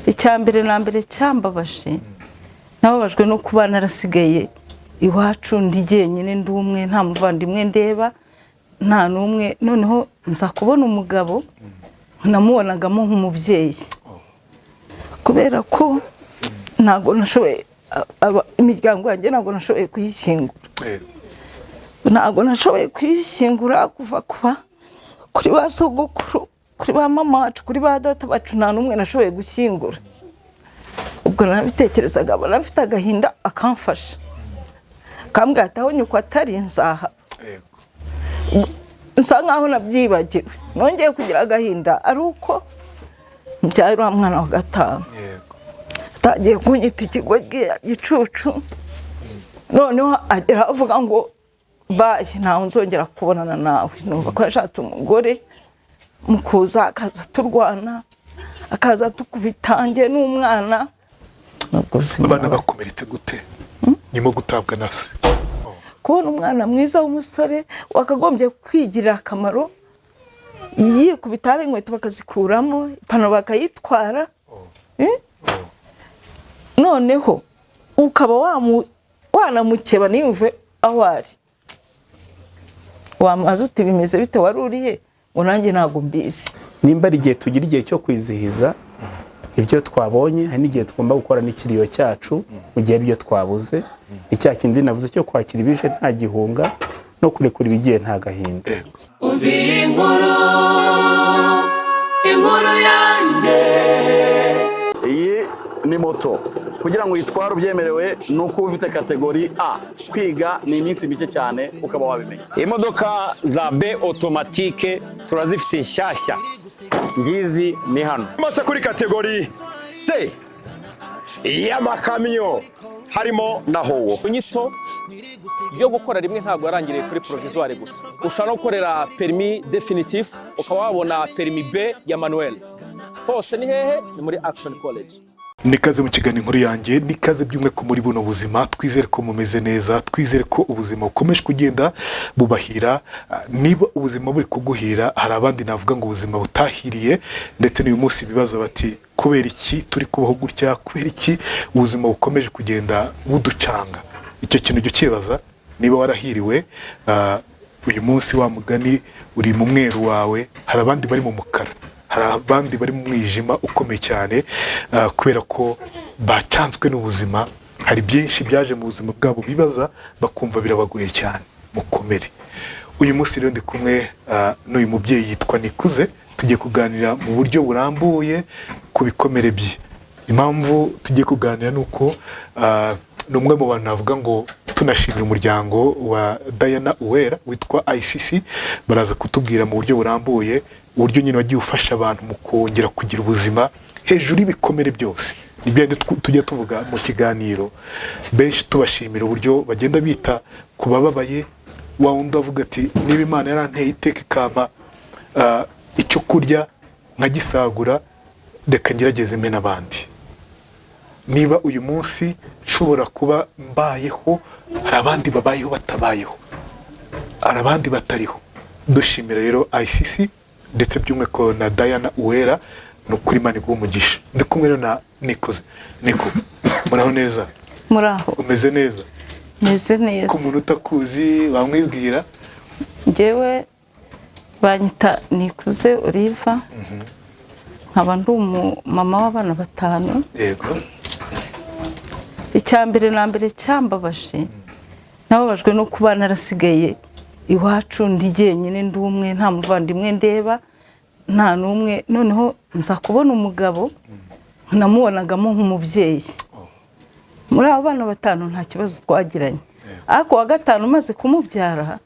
Icya mbere na mbere cyambabaje, nababajwe no kuba narasigaye iwacu ndi jyenyine, ndi umwe, nta muvandimwe ndeba, nta n'umwe. Noneho nza kubona umugabo namubonagamo nk'umubyeyi, kubera ko ntabwo nashoboye, imiryango yanjye ntabwo nashoboye kuyishyingura. Ntabwo nashoboye kuyishyingura kuva kuba kuri ba sogokuru, kuri ba mama wacu, kuri ba data bacu, nta n'umwe nashoboye gushyingura. Ubwo nabitekerezaga, abona mfite agahinda, akamfasha, akambwira ati: "Aho nyoko atari nzaha." Nsa nkaho nabyibagiwe. Nongeye kugira agahinda ari uko mbyaye uriya mwana wa gatanu, atangiye kunyita ikigoryi, gicucu. Noneho agera avuga ngo: "Bye, ntawe nzongera kubonana nawe." Numva ko yashatse umugore. Mu kuza akaza turwana, akaza tukubita njye n'umwana. Ubwo buzima. Abana bakomeretse gute nyuma yo gutabwa na se? Kubona umwana mwiza w'umusore wakagombye kwigirira akamaro yikubita hari inkweto bakazikuramo, ipantaro bakayitwara, eh? Noneho ukaba wanamukeba ntiyumve aho ari, wamaze uti: "Bimeze bite? Wari urihe?" Ngo: "Nanjye ntabwo mbizi." Nimba ari igihe tugira igihe cyo kwizihiza ibyo twabonye, hari n'igihe tugomba gukora n'ikiriyo cyacu mu gihe ibyo twabuze. Icya kindi navuze cyo kwakira ibije nta gihunga no kurekura ibigiye nta gahinda. Umva iyi nkuru, inkuru yanjye. Iyi ni moto. Kugira ngo uyitware ubyemerewe ni uko uba ufite catégorie A. Kwiga ni iminsi mike cyane ukaba wabimenya. Imodoka za B automatique turazifite nshyashya, ngizi ni hano. Maze kuri catégorie C y'amakamyo harimo na HOWO. Inyito yo gukora rimwe ntabwo yarangiriye kuri provisoire gusa. Ushobora no gukorera permis définitif, ukaba wabona permis B ya manuel. Hose ni hehe? Ni muri Action College. Nikaze mu kiganiro Inkuru Yanjye, nikaze by'umwe ko muri buno buzima. Twizere ko mumeze neza, twizere ko ubuzima bukomeje kugenda bubahira. Niba ubuzima buri kuguhira, hari abandi navuga ngo ubuzima butahiriye, ndetse n'uyu munsi bibaza bati: "Kubera iki turi kubaho gutya? Kubera iki ubuzima bukomeje kugenda buducanga?" Icyo kintu jya ukibaza. Niba warahiriwe, uyu munsi wa mugani uri mu mweru wawe, hari abandi bari mu mukara, hari abandi bari mu mwijima ukomeye cyane, kubera ko bacanzwe n'ubuzima. Hari byinshi byaje mu buzima bwabo bibaza, bakumva birabagoye cyane. Mukomere. Uyu munsi rero ndi kumwe n'uyu mubyeyi yitwa Nikuze. Tugiye kuganira mu buryo burambuye ku bikomere bye. Impamvu tugiye kuganira ni uko ni umwe mu bantu navuga ngo tunashimira umuryango wa Diana Uwera witwa ICC. Baraza kutubwira mu buryo burambuye uburyo nyine wagiye ufasha abantu mu kongera kugira ubuzima hejuru y'ibikomere byose. Nibyo tujya tuvuga mu kiganiro benshi, tubashimira uburyo bagenda bita ku bababaye. Wa wundi avuga ati: "Niba Imana yaranteye iteka ikampa icyo kurya nkagisagura, reka ngerageze mpe n'abandi. Niba uyu munsi nshobora kuba mbayeho, hari abandi babayeho batabayeho, hari abandi batariho." Dushimira rero ICC ndetse by'umwihariko na Diana Uwera. Ni ukuri Imana iguha umugisha. Ndi kumwe rero na Nikuze. Niko, muraho neza? Muraho. Umeze neza? Meze neza. Ku muntu utakuzi wamwibwira? Njyewe banyita Nikuze Oliva, nkaba ndi umumama w'abana batanu. Icya mbere na mbere cyambabaje, nababajwe no kuba narasigaye iwacu ndi jyenyine, ndi umwe, nta muvandimwe ndeba, nta n'umwe. Noneho nza kubona umugabo namubonagamo nk'umubyeyi. Muri abo bana batanu nta kibazo twagiranye, ariko uwa gatanu umaze kumubyara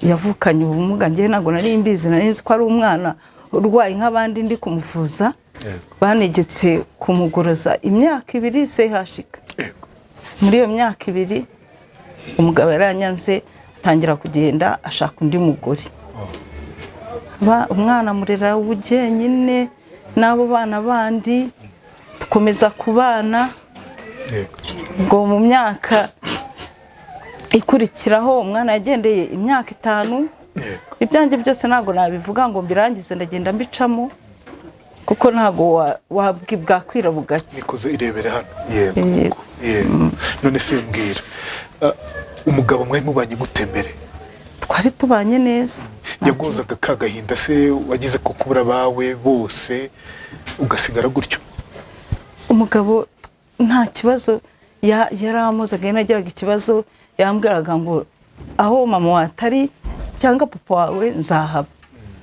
yavukanye ubumuga. Njyewe ntabwo nari mbizi, nari nzi ko ari umwana urwaye nk'abandi. Ndi kumuvuza, banegetse kumugoroza imyaka 2 sehashika. Muri iyo myaka 2 umugabo yaranyanze, atangira kugenda ashaka undi mugore. Umwana murera jyenyine n'abo bana bandi, dukomeza kubana. Ngo mu myaka ikurikiraho umwana yagendeye imyaka 5. Ibyanjye byose ntabwo nabivuga ngo mbirangize, ndagenda mbicamo. Kuko ntabwo bwakwira bugacya. Nikoze irebere hano. Yego. Yego. Yego. None se mbwira, umugabo mwari mubanye gute mbere? Twari tubanye neza. Yagozaga ka gahinda se wagize ko kubura abawe bose ugasigara gutyo? Umugabo nta kibazo yaramuzaga. Iyo nagiraga ikibazo yambwiraga ngo aho mama wawe atari cyangwa papa wawe nzahaba.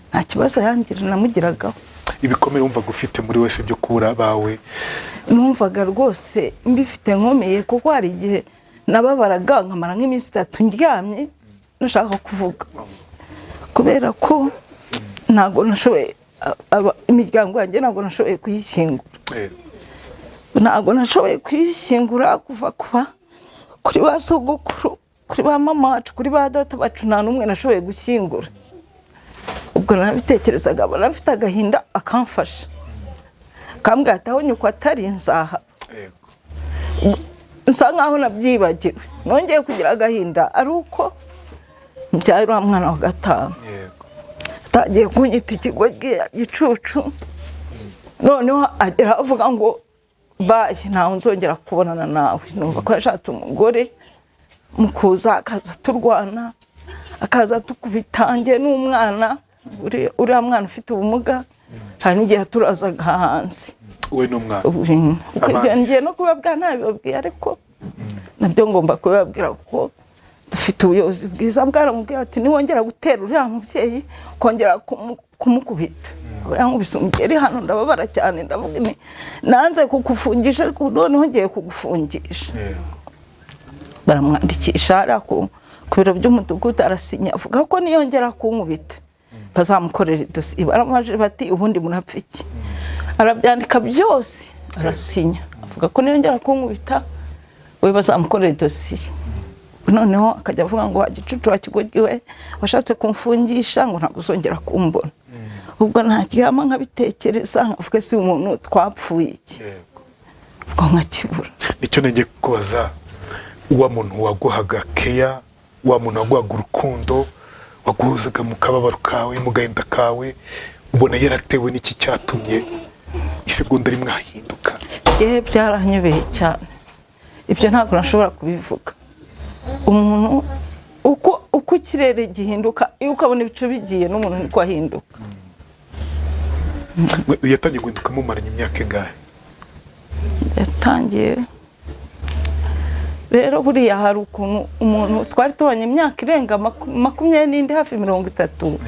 Nta kibazo yangira namugiragaho. Ibikomere wumvaga ufite muri wese byo kubura abawe? Numvaga rwose mbifite nkomeye, kuko hari igihe nababaraga nkamara nk'iminsi 3 ndyamye nashaka kuvuga, kubera ko ntabwo nashoboye imiryango yanjye ntabwo nashoboye kuyishyingura. Ntabwo nashoboye kuyishyingura kuva kuba kuri ba sogokuru, kuri ba mama wacu, kuri ba data bacu, nta n'umwe nashoboye gushyingura. Ubwo nabitekerezaga abona mfite agahinda akamfasha, akambwira ati aho nyoko atari nzaha. Nsa nkaho nabyibagiwe, nongeye kugira agahinda ari uko mbyaye uriya mwana wa 5. Atangiye kunyita ikigoryi gicucu, noneho agera avuga ngo bayi ntawe nzongera kubonana nawe. Numva ko yashatse umugore, mu kuza akaza turwana, akaza tukubita njye n'umwana. Uriya mwana ufite ubumuga, hari n'igihe turazaga hanze. We n'umwana? Ubu ngiye no kubabwira, ntabibabwiye ariko nabyo ngomba kubibabwira, kuko dufite ubuyobozi bwiza. Bwaramubwiye ati niwongera gutera uriya mubyeyi, kongera kumukubita. Yankubise umugeri hano ndababara cyane, ndavuga nti nanze kugufungisha ariko noneho ngiye kugufungisha. Baramwandikisha hariya ku biro by'umudugudu, arasinya avuga ko niyongera kunkubita bazamukorera idosiye. Baramubajije bati ubundi murapfa iki? Arabyandika byose arasinya, avuga ko niyongera kunkubita we bazamukorera idosiye. Noneho akajya avuga ngo wa gicucu wa kigoryi we washatse kumfungisha, ngo ntabwo uzongera kumbona. Ubwo ntaryama nkabitekereza, nkavuga ese uyu muntu twapfuye iki? Ubwo nkakibura. Nicyo nagiye kubaza, wa muntu waguhaga keya, wa muntu waguhaga urukundo, waguhuzaga mu kababaro kawe, mu gahinda kawe, ubona yaratewe n'iki cyatumye isegonda rimwe ahinduka? Njyewe byaranyobeye cyane, ibyo ntabwo nashobora kubivuga. Umuntu uko ikirere gihinduka, iyo ukabona ibicu bigiye n'umuntu niko ahinduka. Yatangiye guhinduka mumaranye imyaka ingahe? Yatangiye rero, buriya hari ukuntu umuntu twari tubanye imyaka irenga 20 hafi 30,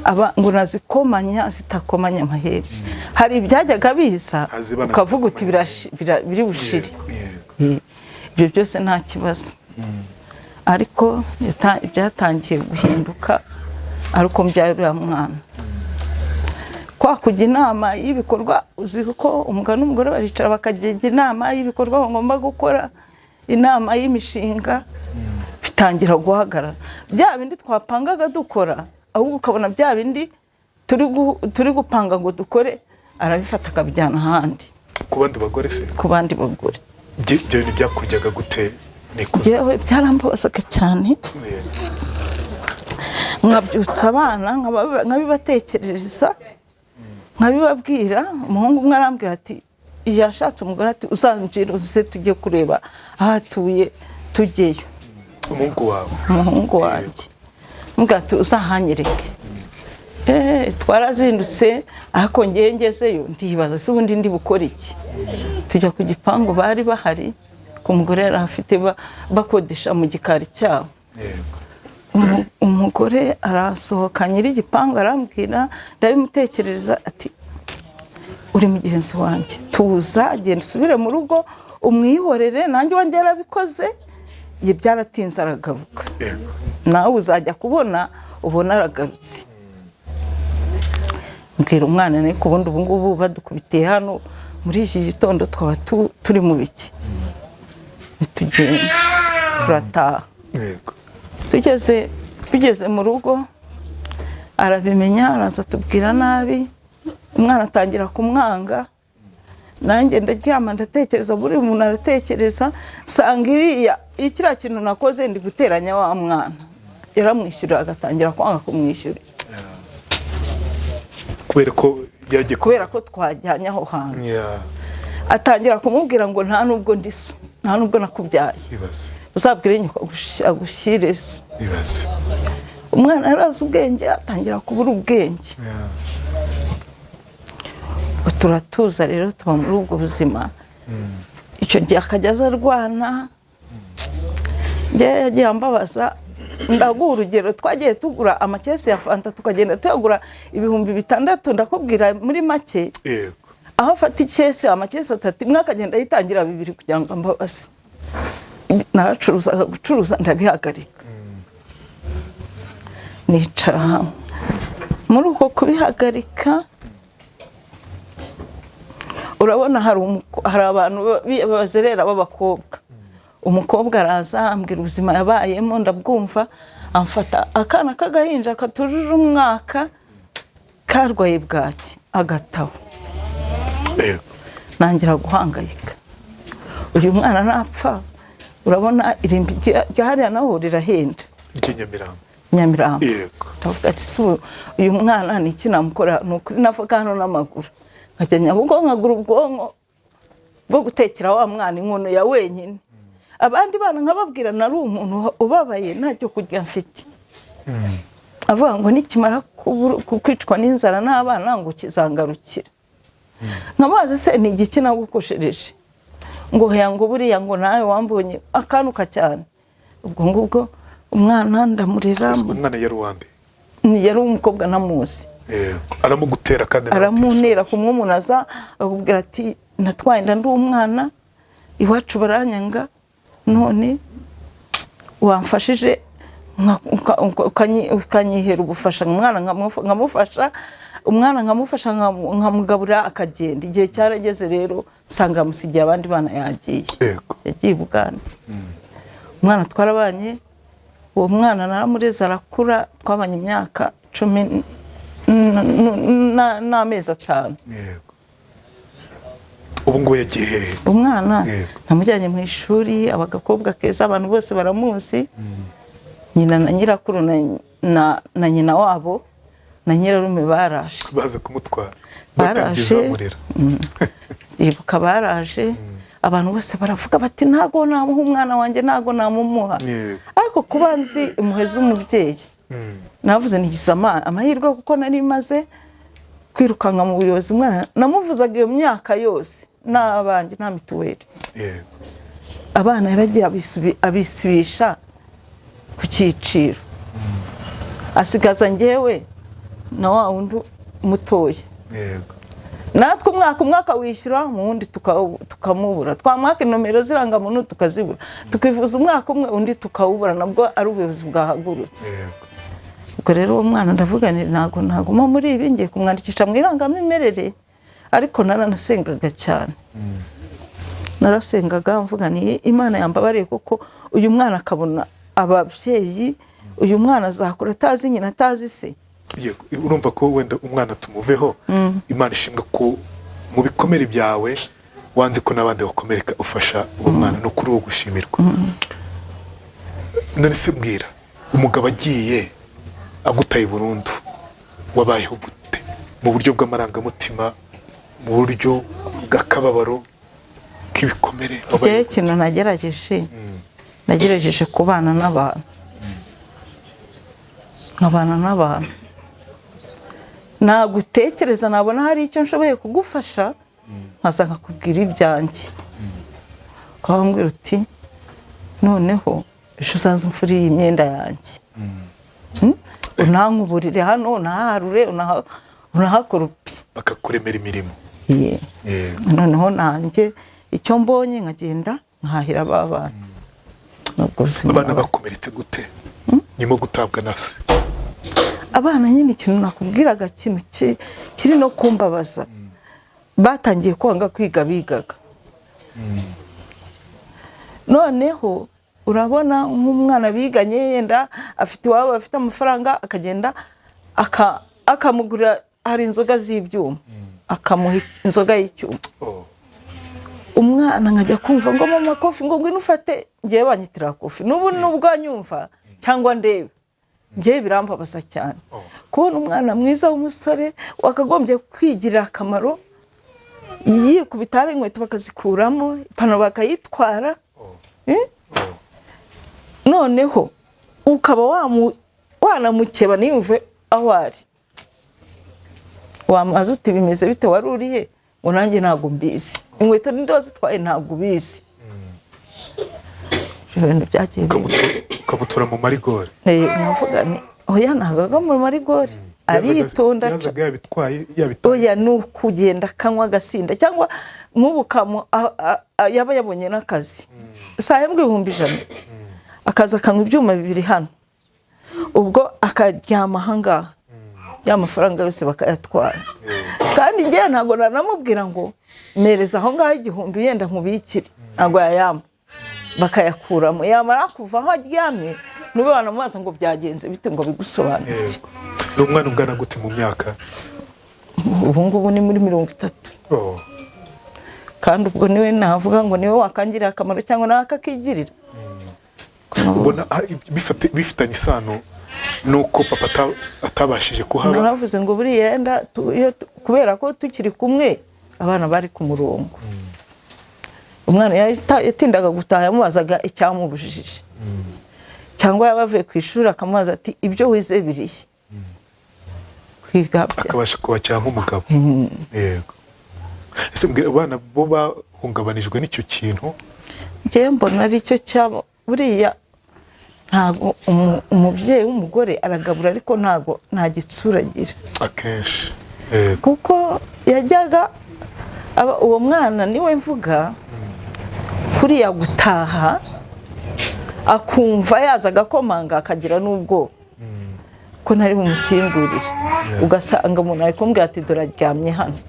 aba ngo nazikomanya zitakomanya amahembe. Hari ibyajyaga biza Hazibana ukavuga uti zitakomanya. Biri bushire. Yego. Ibyo byose nta kibazo, ariko byatangiye guhinduka ariko mbyaye uriya mwana. Kwa kujya inama y'ibikorwa, uzi ko umugabo n'umugore baricara bakajya inama y'ibikorwa bagomba gukora, inama y'imishinga, bitangira guhagarara. Bya bindi twapangaga dukora, ahubwo ukabona bya bindi turi gupanga ngo dukore, arabifata akabijyana ahandi. Ku bandi bagore se? Ku bandi bagore. Ibyo bintu byakuryaga gute Nikuze? Yewe, byarambabazaga cyane. Nkabyutsa abana nkabibatekerereza, nkabibabwira. Umuhungu umwe arambwira ati yashatse umugore, ati uzambwira uze tujye kureba aho atuye tujyeyo. Umuhungu wawe? Umuhungu wanjye, mbwira ati uzahanyereke. Twarazindutse, ariko ngewe ngezeyo ndibaza se ubundi ndi bukore iki? Tujya ku gipangu, bari bahari, ku mugore yari afite bakodesha mu gikari cyabo. Umugore arasohoka, nyiri igipangu arambwira, ndabimutekerereza, ati uri mugenzi wanjye, tuza genda usubire mu rugo umwihorere, nanjye wanjye yarabikoze, ye byaratinze aragaruka. Nawe uzajya kubona ubona aragarutse. Mbwira umwana ariko ubundi ubu ngubu badukubitiye hano muri iki gitondo twaba turi mu biki? Ntitugenda turataha. Tugeze mu rugo arabimenya, araza atubwira nabi, umwana atangira kumwanga. Nanjye ndaryama ndatekereza, buri muntu aratekereza, nsanga iriya kiriya kintu nakoze ndi guteranya wa mwana. Yaramwishyurira agatangira kwanga kumwishyurira. Kubera ko Yagiye Kubera ko twajyanye aho hantu. Yeah. Atangira kumubwira ngo nta nubwo ndi so, nta nubwo nakubyaye. Ibaze. Uzabwire nyoko agushyire so. Ibaze. Umwana yarazi ubwenge, atangira kubura ubwenge. Yeah. Ubwo turatuza rero, tuba muri ubwo buzima. Icyo gihe akajya aza arwana. Njyewe yagiye ambabaza. Ndaguha urugero: twagiye tugura amakesi ya fanta, tukagenda tuyagura 6000, ndakubwira muri make. Aho afata ikesi, amakesi atatu, imwe akagenda ayitangira 2 kugira ngo ambabaze. Naracuruzaga, gucuruza ndabihagarika, nicara hamwe. Muri uko kubihagarika, urabona hari abantu bazerera b'abakobwa. Umukobwa araza ambwira ubuzima yabayemo, ndabwumva. Amfata akana k'agahinja katujuje umwaka, karwaye bwaki, agatabo. Nangira guhangayika, uyu mwana napfa. Urabona irimbi rya hariya naho rirahenda. Ry'inyamirambo. Nyamirambo. Ndavuga ati: "Si ubu uyu mwana ni iki namukora?" Ni ukuri navaga hano n'amaguru nkajya Nyabugogo, nkagura ubwonko bwo gutekera wa mwana inkono ya wenyine. Abandi bana nkababwira nari umuntu ubabaye, ntacyo kurya mfite. Avuga ngo nikimara kwicwa n'inzara n'abana ngo kizangarukira. Nkamubaza: "Se ni igiki nagukoshereje?" Ngo hoya, ngo buriya ngo nawe wambonye akanuka cyane. Ubwo ngubwo umwana ndamurera. Ese umwana yari uwande? Ni yari umukobwa ntamuzi. Yego, aramugutera kandi nawe Aramuntera. Kumwe umuntu aza akakubwira ati: "Natwaye inda ndi umwana, iwacu baranyanga, none wamfashije ukanyihera ubufasha." Umwana nkamufasha, umwana nkamufasha, nkamugaburira akagenda. Igihe cyarageze rero nsanga yamusigiye abandi bana, yagiye. Yagiye i Bugande. Umwana twarabanye, uwo mwana naramureze arakura, twabanye imyaka 10 n'amezi 5. Yego, ubu ngubu yagiye hehe? Umwana namujyanye mu ishuri, aba agakobwa keza, abantu bose baramuzi. Nyina na nyirakuru na nyina wabo na nyirarume baraje. Baza kumutwara? Baraje. Batangiza. Ibuka baraje, abantu bose baravuga bati: "Ntago namuha umwana wanjye, ntago namumuha." Ariko kuba nzi impuhwe z'umubyeyi, navuze ntigize amahirwe kuko nari maze kwirukanka mu buyobozi. Umwana namuvuzaga iyo myaka yose n'abanjye nta mituweli. Abana yaragiye abisubisha ku cyiciro, asigaza njyewe na wa wundi mutoya. Natwe umwaka umwaka wishyura mu wundi tukamubura, twamwaka inomero z'irangamuntu tukazibura, tukivuza umwaka umwe undi tukawubura, nabwo ari ubuyobozi bwahagurutse. Ubwo rero uwo mwana ndavuga nti ntabwo ntaguma muri ibi, ngiye kumwandikisha mu irangamimerere. Ariko naranasengaga cyane, narasengaga mvuga ni Imana yambabariye kuko uyu mwana akabona ababyeyi, uyu mwana azakura atazi nyina, atazi se. Yego, urumva ko wenda umwana tumuveho. Imana ishimwe ko mu bikomere byawe wanze ko n'abandi bakomereka, ufasha uwo mwana, no kuri uwo gushimirwa. None se mbwira, umugabo agiye agutaye burundu, wabayeho gute mu buryo bw'amarangamutima, mu buryo bw'akababaro k'ibikomere, Njyewe wabayeho gute? ikintu nagerageje kubana n'abantu, nkabana n'abantu, nagutekereza nabona hari icyo nshoboye kugufasha, nkaza nkakubwira ibyanjye, ukabambwira uti: "Noneho ejo uzaze umfurire iyi myenda yanjye, Unankuburire hano, unaharure, unahakorope." Bakakuremera imirimo. Yeah. Noneho nanjye icyo mbonye nkagenda nkahahira ba bana. Nubwo buzima. Abana bakomeretse gute nyuma yo gutabwa na se? Abana nyine, ikintu nakubwiraga, kintu kiri no kumbabaza, batangiye kwanga kwiga bigaga. Noneho urabona nk'umwana biganye, yenda afite iwabo bafite amafaranga, akagenda akamugurira, hari inzoga z'ibyuma, akamuha inzoga y'icyuma. Oh. Umwana nkajya kumva ngo: "Mama Kofi," ngo: "Ngwino ufate." Ngewe banyitira Kofi n'ubu nubwo anyumva cyangwa ndebe. Ngewe birambabaza cyane kubona umwana mwiza w'umusore wakagombye kwigirira akamaro, yikubita hari inkweto bakazikuramo, ipantaro bakayitwara. Noneho ukaba wanamukeba ntiyumve aho ari, wamubaza uti bimeze bite, wari urihe? Ngo nanjye ntabwo mbizi, inkweto ninde wazitwaye ntabwo ubizi. Ibintu byagiye biba. Ukamutura mu marigore. Navuga nti oya, ntabwo agwa mu marigori, aritonda. Yazaga yabitwaye, yabitaye. Oya, ni ukugenda akanywa agasinda, cyangwa nk'ubu yaba yabonye n'akazi saa yambwa 100,000, akaza akanywa ibyuma bibiri hano, ubwo akaryama ahangaha, ya mafaranga yose bakayatwara. Kandi ngewe ntabwo nanamubwira ngo mereza aho ngaho 1000 yenda nkubikire, ntabwo yayampa, bakayakuramo. Yamara kuva aho aryamye nube wanamubaza ngo byagenze bite ngo bigusobanurire. Yego. Ni umwana ungana gute mu myaka? Ubu ngubu ni muri 30. Oh. Kandi ubwo niwe navuga ngo niwe wakangirira akamaro cyangwa nawe akakigirira. Ubona bifitanye isano nuko papa atabashije kuhaba? Naravuze ngo buriya yenda kubera ko tukiri kumwe abana bari ku murongo, umwana yatindaga gutaha yamubazaga icyamubujije, cyangwa yaba avuye ku ishuri akamubaza ati ibyo wize birihe kwiga akabasha kubakira nk'umugabo. Yego. Ese mbwira, abana bo bahungabanijwe n'icyo kintu? Njyewe mbona aricyo cyabo. Buriya ntabwo umubyeyi w'umugore aragabura, ariko ntabwo nta gitsura agira akenshi. Yego. Kuko yajyaga uwo mwana niwe mvuga kuriya gutaha akumva yaza agakomanga akagira n'ubwoba ko ntari bumukingurire, ugasanga umuntu ari kumbwira ati dore aryamye hano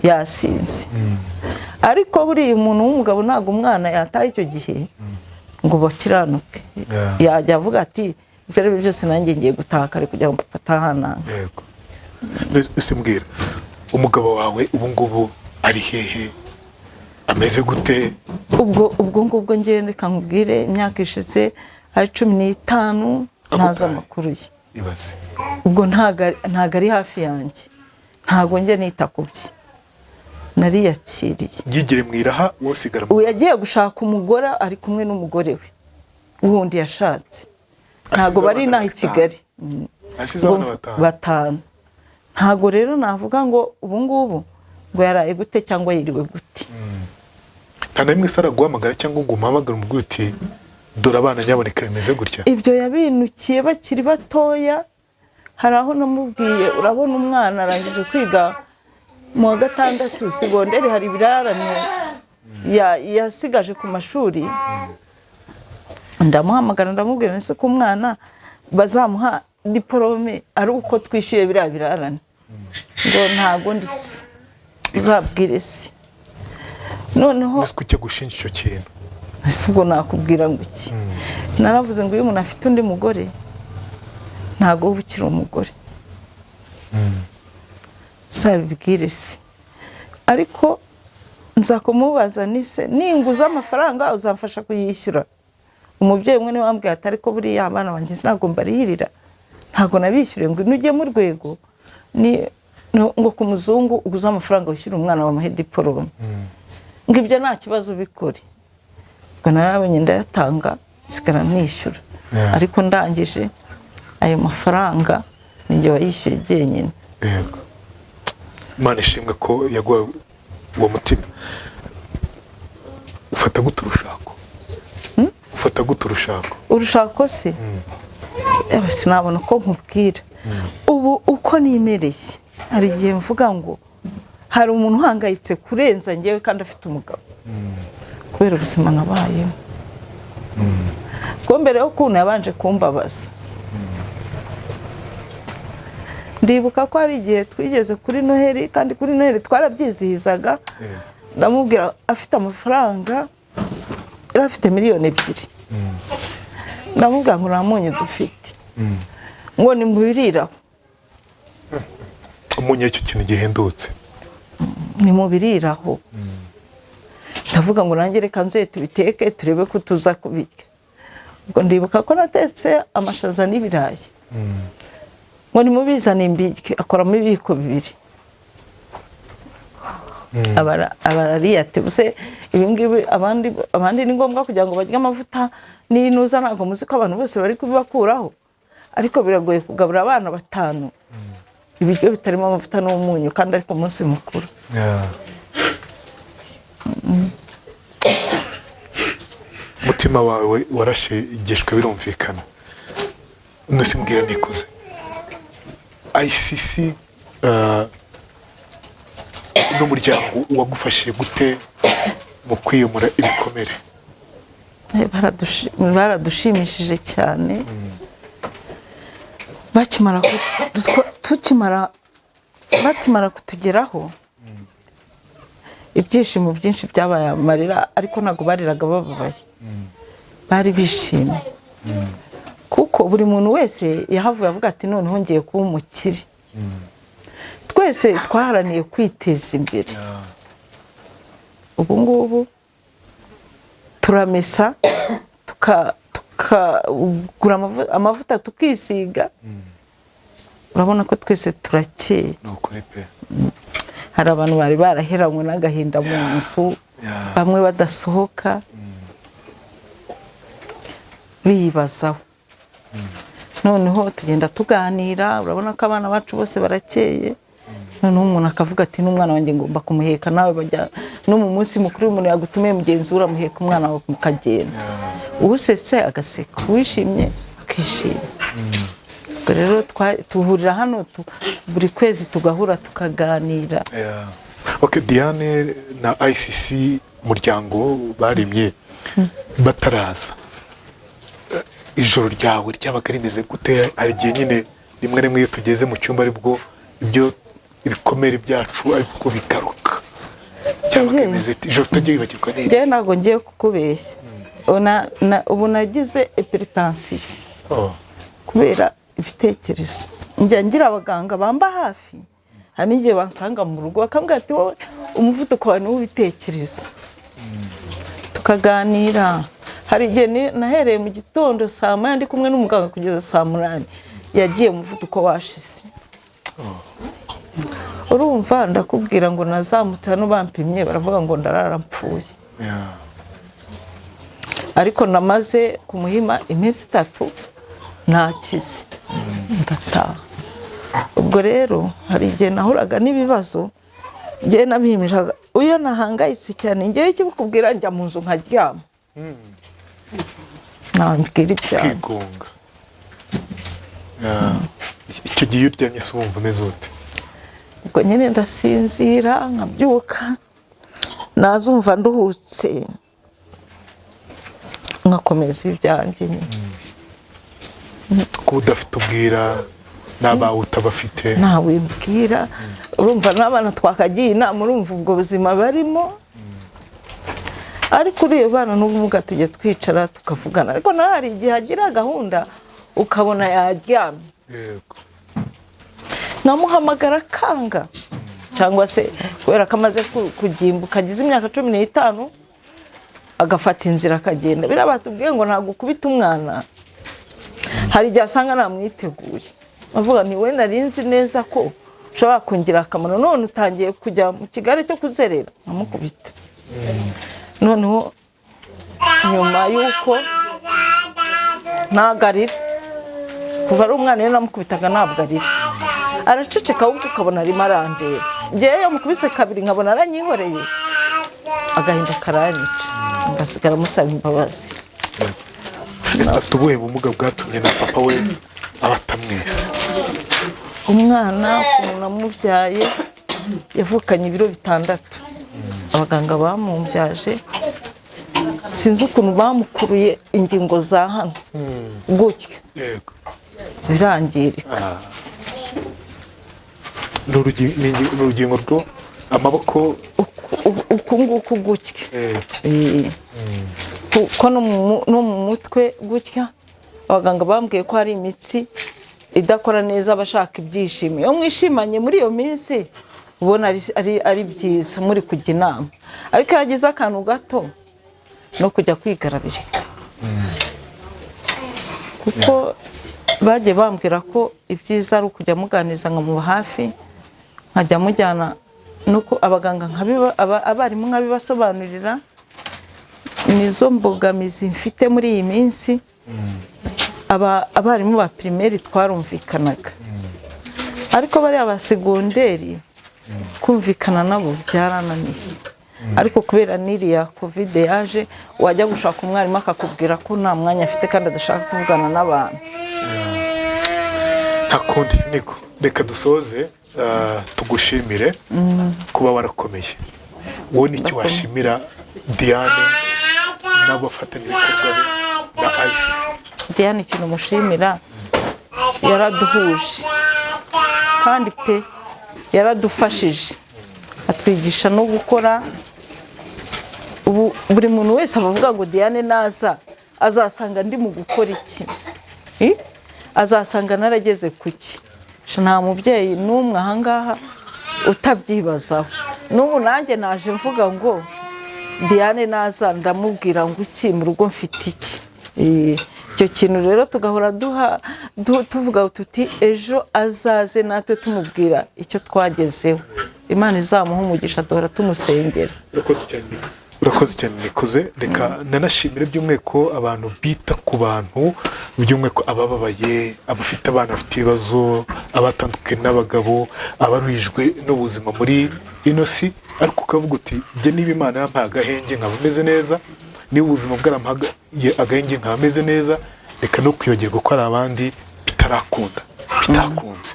yasinze. Ariko buriya umuntu w'umugabo ntabwo umwana yataha icyo gihe ngo bakiranuke, yajya avuga ati ibyo ari byo byose nanjye ngiye gutaha kare kugira ngo papa atahananga. Yego. Ese mbwira, umugabo wawe ubu ngubu ari hehe, ameze gute? Ubwo ngubwo ngewe reka nkubwire, imyaka ishize ari 15 ntazi amakuru ye. Ibaze. Ubwo ntago ari hafi yanjye, ntago njye nita ku bye, nariyakiriye. Yigire mu iraha, wowe usigara mu Ubu yagiye gushaka umugore, ari kumwe n'umugore we wundi yashatse, ntago Asize bari abana inaha i batanu. Kigali. Asize abana batanu. Batanu. Ntago rero navuga ngo ubu ngubu ngo yaraye gute cyangwa yiriwe gute. Nta na rimwe se araguhamagara cyangwa ngo umuhamagare umubwire uti dore abana nyaboneka bimeze gutya? Ibyo yabinukiye bakiri batoya. Hari aho namubwiye, urabona umwana arangije kwiga mu wa 6 segonderi, hari ibirarane yasigaje ku mashuri, ndamuhamagara ndamubwira nese ko umwana bazamuha diporome ari uko twishyuye biriya birarane, ngo ntago ndi se uzabwire se. Noneho Ese kuki agushinja icyo kintu? Ese ubwo nakubwira ngo iki? Naravuze ngo iyo umuntu afite undi mugore ntago uba ukiri umugore, uzabibwire se. Ariko nza kumubaza nise ninguza amafaranga uzamfasha kuyishyura? Umubyeyi umwe niwe wambwiye ati ariko buriya abana banjye ntabwo mbarihirira, ntabwo nabishyuriye, ngo nujye mu rwego ngo ku muzungu uguze amafaranga wishyura umwana bamuhe diporome, ngo ibyo nta kibazo ubikore. Ubwo narabonye ndayatanga nsigara nishyura. Ariko ndangije ayo mafaranga ninjye wayishyuye jyenyine. Yego. Imana ishimwe ko yaguha uwo mutima. Ufata gute urushako? Ufata gute urushako? Urushako se? Sinabona uko nkubwira. Ubu uko nimereye hari igihe mvuga ngo hari umuntu uhangayitse kurenza njyewe kandi afite umugabo, kubera ubuzima nabayemo. Kuko mbere yo kuntu yabanje kumbabaza, ndibuka ko hari igihe twigeze kuri Noheli, kandi kuri Noheli twarabyizihizaga, ndamubwira afite amafaranga, yari afite 2,000,000, ndamubwira ngo nta munyu dufite, ngo nimubiriraho. Umunyu icyo kintu gihendutse. Nimubiriraho. Ndavuga ngo nanjye reka nze tubiteke turebe ko tuza kubirya. Ubwo ndibuka ko natetse amashaza n'ibirayi. Ngo nimubizane mbirye, akoramo ibiyiko 2. Abarariye ati buse ibi ngibi abandi ni ngombwa kugira ngo barye amavuta n'inuza, ntabwo muzi ko abantu bose bari kubibakuraho, ariko biragoye kugabura abana 5 ibiryo bitarimo amavuta n'umunyu kandi ari ku munsi mukuru. Umutima wawe warashegeshwe birumvikana. None mbwira Nikuze, ICC n'umuryango wagufashije gute mu kwiyomora ibikomere? Baradushimishije cyane. Bakimara kutugeraho ibyishimo byinshi byabaye amarira, ariko ntabwo bariraga bababaye, bari bishimye kuko buri muntu wese yahavuye avuga ati noneho ngiye kuba umukire. Twese twaharaniye kwiteza imbere. Ubu ngubu turamesa, tukagura amavuta, tukisiga. Urabona ko twese turakeye. Hari abantu bari baraheranywe n'agahinda mu nzu, bamwe badasohoka bibazaho. Noneho tugenda tuganira, urabona ko abana bacu bose barakeye. Noneho umuntu akavuga ati n'umwana wanjye ngomba kumuheka, nawe bajya no mu munsi mukuru umuntu yagutumiye mugenzi we uramuheka umwana wawe mukagenda. Usetse agaseka, uwishimye akishima. Ubwo rero tuhurira hano buri kwezi tugahura tukaganira. Okay, Diane na ICC umuryango baremye bataraza, ijoro ryawe ryabaga rimeze gute? Hari igihe nyine rimwe rimwe iyo tugeze mu cyumba aribwo ibyo ibikomere byacu ariko bigaruka. Cyabaga rimeze ijoro utagiye wibagirwa neza? Njyewe ntabwo ngiye kukubeshya, ubu nagize hypertension kubera ibitekerezo. Njya ngira abaganga bamba hafi, hari n'igihe bansanga mu rugo bakambwira ati wowe umuvuduko wawe ni uw'ibitekerezo, tukaganira. Hari igihe nahereye mu gitondo saa 8 ndi kumwe n'umuganga kugeza saa 8, yagiye umuvuduko washize. Urumva ndakubwira ngo nazamutse hano bampimye baravuga ngo ndarara mpfuye. Ariko namaze kumuhima iminsi 3 ntakize, ndataha. Ubwo rero hari igihe nahuraga n'ibibazo, njyewe nabihimishaga iyo nahangayitse cyane, njyewe ikibikubwira njya mu nzu nkaryama, nabwira ibyanjye. Kwigunga. Icyo gihe iyo uryamye se wumva umeze ute? Ubwo nyine ndasinzira nkabyuka, nazumva nduhutse nkakomeza ibyanjye nyine. Kuba udafite ubwira n'abawe utabafite, ntawe mbwira. Urumva n'abana twakagiye inama, urumva ubwo buzima barimo. Ariko uriya bana n'ubumuga tujya twicara tukavugana, ariko nawe hari igihe agira gahunda ukabona yaryamye, nkamuhamagara akanga, cyangwa se kubera ko amaze kugimbuka agize imyaka 15 agafata inzira akagenda. Biriya batubwiye ngo ntabwo ukubita umwana, hari igihe asanga namwiteguye, avuga ni we nari nzi neza ko ushobora kungira akamaro, none utangiye kujya mu kigare cyo kuzerera, nkamukubita. Noneho nyuma y'uko ntabwo arira, kuva ari umwana iyo namukubitaga ntabwo arira, araceceka ahubwo ukabona arimo arandeba. Njyewe iyo mukubise kabiri nkabona aranyihoreye, agahinda karanyica, ngasigara musaba imbabazi. Ese afite ubuhe bumuga bwatumye na papa we abatamwese? Umwana ukuntu namubyaye yavukanye ibiro 6, abaganga bamumbyaje sinzi ukuntu bamukuruye ingingo za hano gutya zirangirika. Ni urugingo rwo amaboko uku nguku gutya, kuko no mu mutwe gutya abaganga bambwiye ko hari imitsi idakora neza, abashaka ibyishimo. Iyo mwishimanye muri iyo minsi ubona ari byiza muri kujya inama, ariko iyo agize akantu gato no kujya kwigarabirika, kuko Bagiye bambwira ko ibyiza ari ukujya muganiriza nkamuba hafi, nkajya mujyana nuko abaganga abarimu nkabibasobanurira. Nizo mbogamizi mfite muri iyi minsi. Abarimu ba primaire twarumvikanaga, ariko bariya ba segonderi kumvikana nabo byarananiye. Ariko kubera n'iriya Covid yaje, wajya gushaka umwarimu akakubwira ko nta mwanya afite kandi adashaka kuvugana n'abantu. Nta kundi niko, reka dusoze, tugushimire kuba warakomeye. Wowe n'icyo washimira Diane n'abafatanyabikorwa be na ICC? Diane ikintu mushimira, yaraduhuje kandi pe yaradufashije, atwigisha no gukora. Ubu buri muntu wese aba avuga ngo Diane naza azasanga ndi mu gukora iki, azasanga narageze ku ki. Nta mubyeyi n'umwe ahangaha utabyibazaho. N'ubu nanjye naje mvuga ngo Diane naza ndamubwira ngo iki mu rugo mfite iki. Icyo kintu rero tugahora tuvuga tuti ejo azaze natwe tumubwira icyo twagezeho. Imana izamuha umugisha, duhora tumusengera. Urakoze cyane Nikuze. Reka nanashimire by'umwihariko abantu bita ku bantu, by'umwihariko abababaye, abafite abana bafite ibibazo, abatandukanye n'abagabo, abaruhijwe n'ubuzima muri ino si, ariko ukavuga uti njye niba Imana yampaye agahenge nkaba meze neza, niba ubuzima bwarampaye agahenge nkaba meze neza, reka no kwibagirwa ko hari abandi bitarakunda, bitakunze,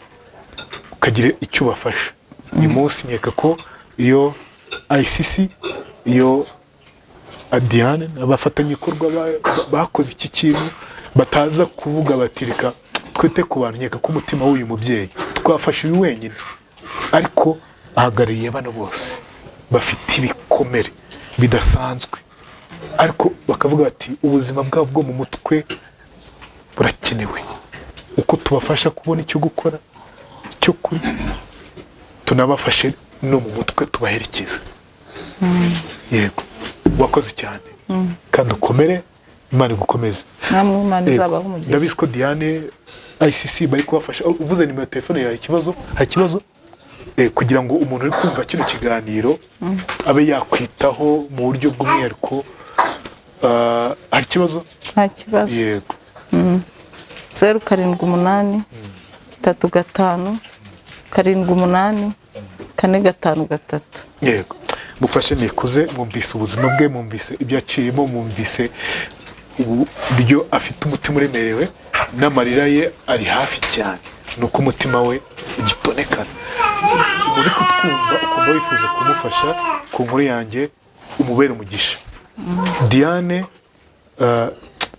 ukagira icyo ubafasha. Uyu munsi nkeka ko iyo ICC, iyo Diane abafatanyabikorwa bakoze iki kintu bataza kuvuga bati reka twite ku bantu, nkeka ko umutima w'uyu mubyeyi twafashe uyu wenyine, ariko ahagarariye bano bose bafite ibikomere bidasanzwe, ariko bakavuga bati ubuzima bwabo bwo mu mutwe burakenewe, uko tubafasha kubona icyo gukora, icyo kurya, tunabafashe no mu mutwe tubaherekeza. Yego, wakoze cyane kandi ukomere, Imana igukomeze. Namwe Imana izabaha umugisha. Ndabizi ko Diane, ICC bari kubafasha. Uvuze nimero ya telefone yawe, ikibazo hari ikibazo kugira ngo umuntu uri kumva kino kiganiro abe yakwitaho mu buryo bw'umwihariko. Hari ikibazo? Nta kibazo. Yego. 0 7 8 3 5 7 8 4 5 3. Yego, mufashe Nikuze. Mwumvise ubuzima bwe, mwumvise ibyo yaciyemo, mwumvise uburyo afite umutima uremerewe n'amarira ye ari hafi cyane, ni uko umutima we ugitonekana. Uri kutwumva ukumva wifuza kumufasha, ku nkuru yanjye umubere umugisha. Diane,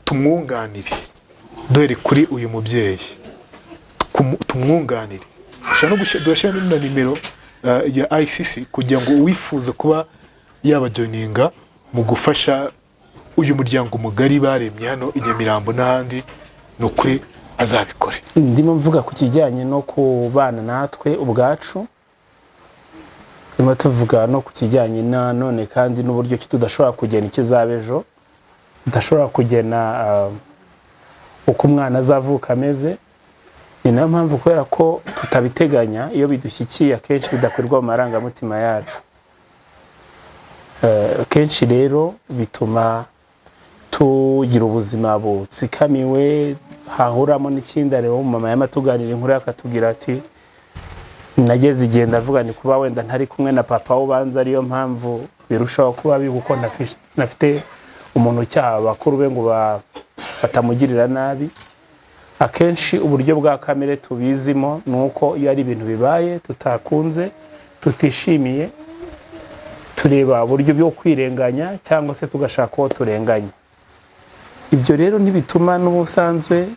tumwunganire duhere kuri uyu mubyeyi, tumwunganire. Ushobora no gushyira na nimero ya ICC kugira ngo uwifuza kuba yabajoininga mu gufasha uyu muryango mugari baremye hano i Nyamirambo n'ahandi, ni ukuri azabikore. Ndimo mvuga ku kijyanye no kubana natwe ubwacu, ndimo tuvuga no ku kijyanye na none kandi n'uburyo ki tudashobora kugena ikizaba ejo, tudashobora kugena uko umwana azavuka ameze. Ni nayo mpamvu kubera ko tutabiteganya, iyo bidushyikiye akenshi bidakwirwa mu marangamutima yacu. Kenshi rero bituma tugira ubuzima butsikamiwe, hahuramo n'ikindi. Areba mama yamatuganira inkuru akatubwira ati nageze igihe ndavuga ni kuba wenda ntari kumwe na papa ubanza ariyo mpamvu birushaho kuba bibi, kuko ntafite umuntu ucyaha bakuru be ngo batamugirira nabi. Akenshi uburyo bwa kamere tubizimo ni uko iyo ari ibintu bibaye tutakunze, tutishimiye, tureba uburyo bwo kwirenganya cyangwa se tugashaka uwo turenganya. Ibyo rero ntibituma n'ubusanzwe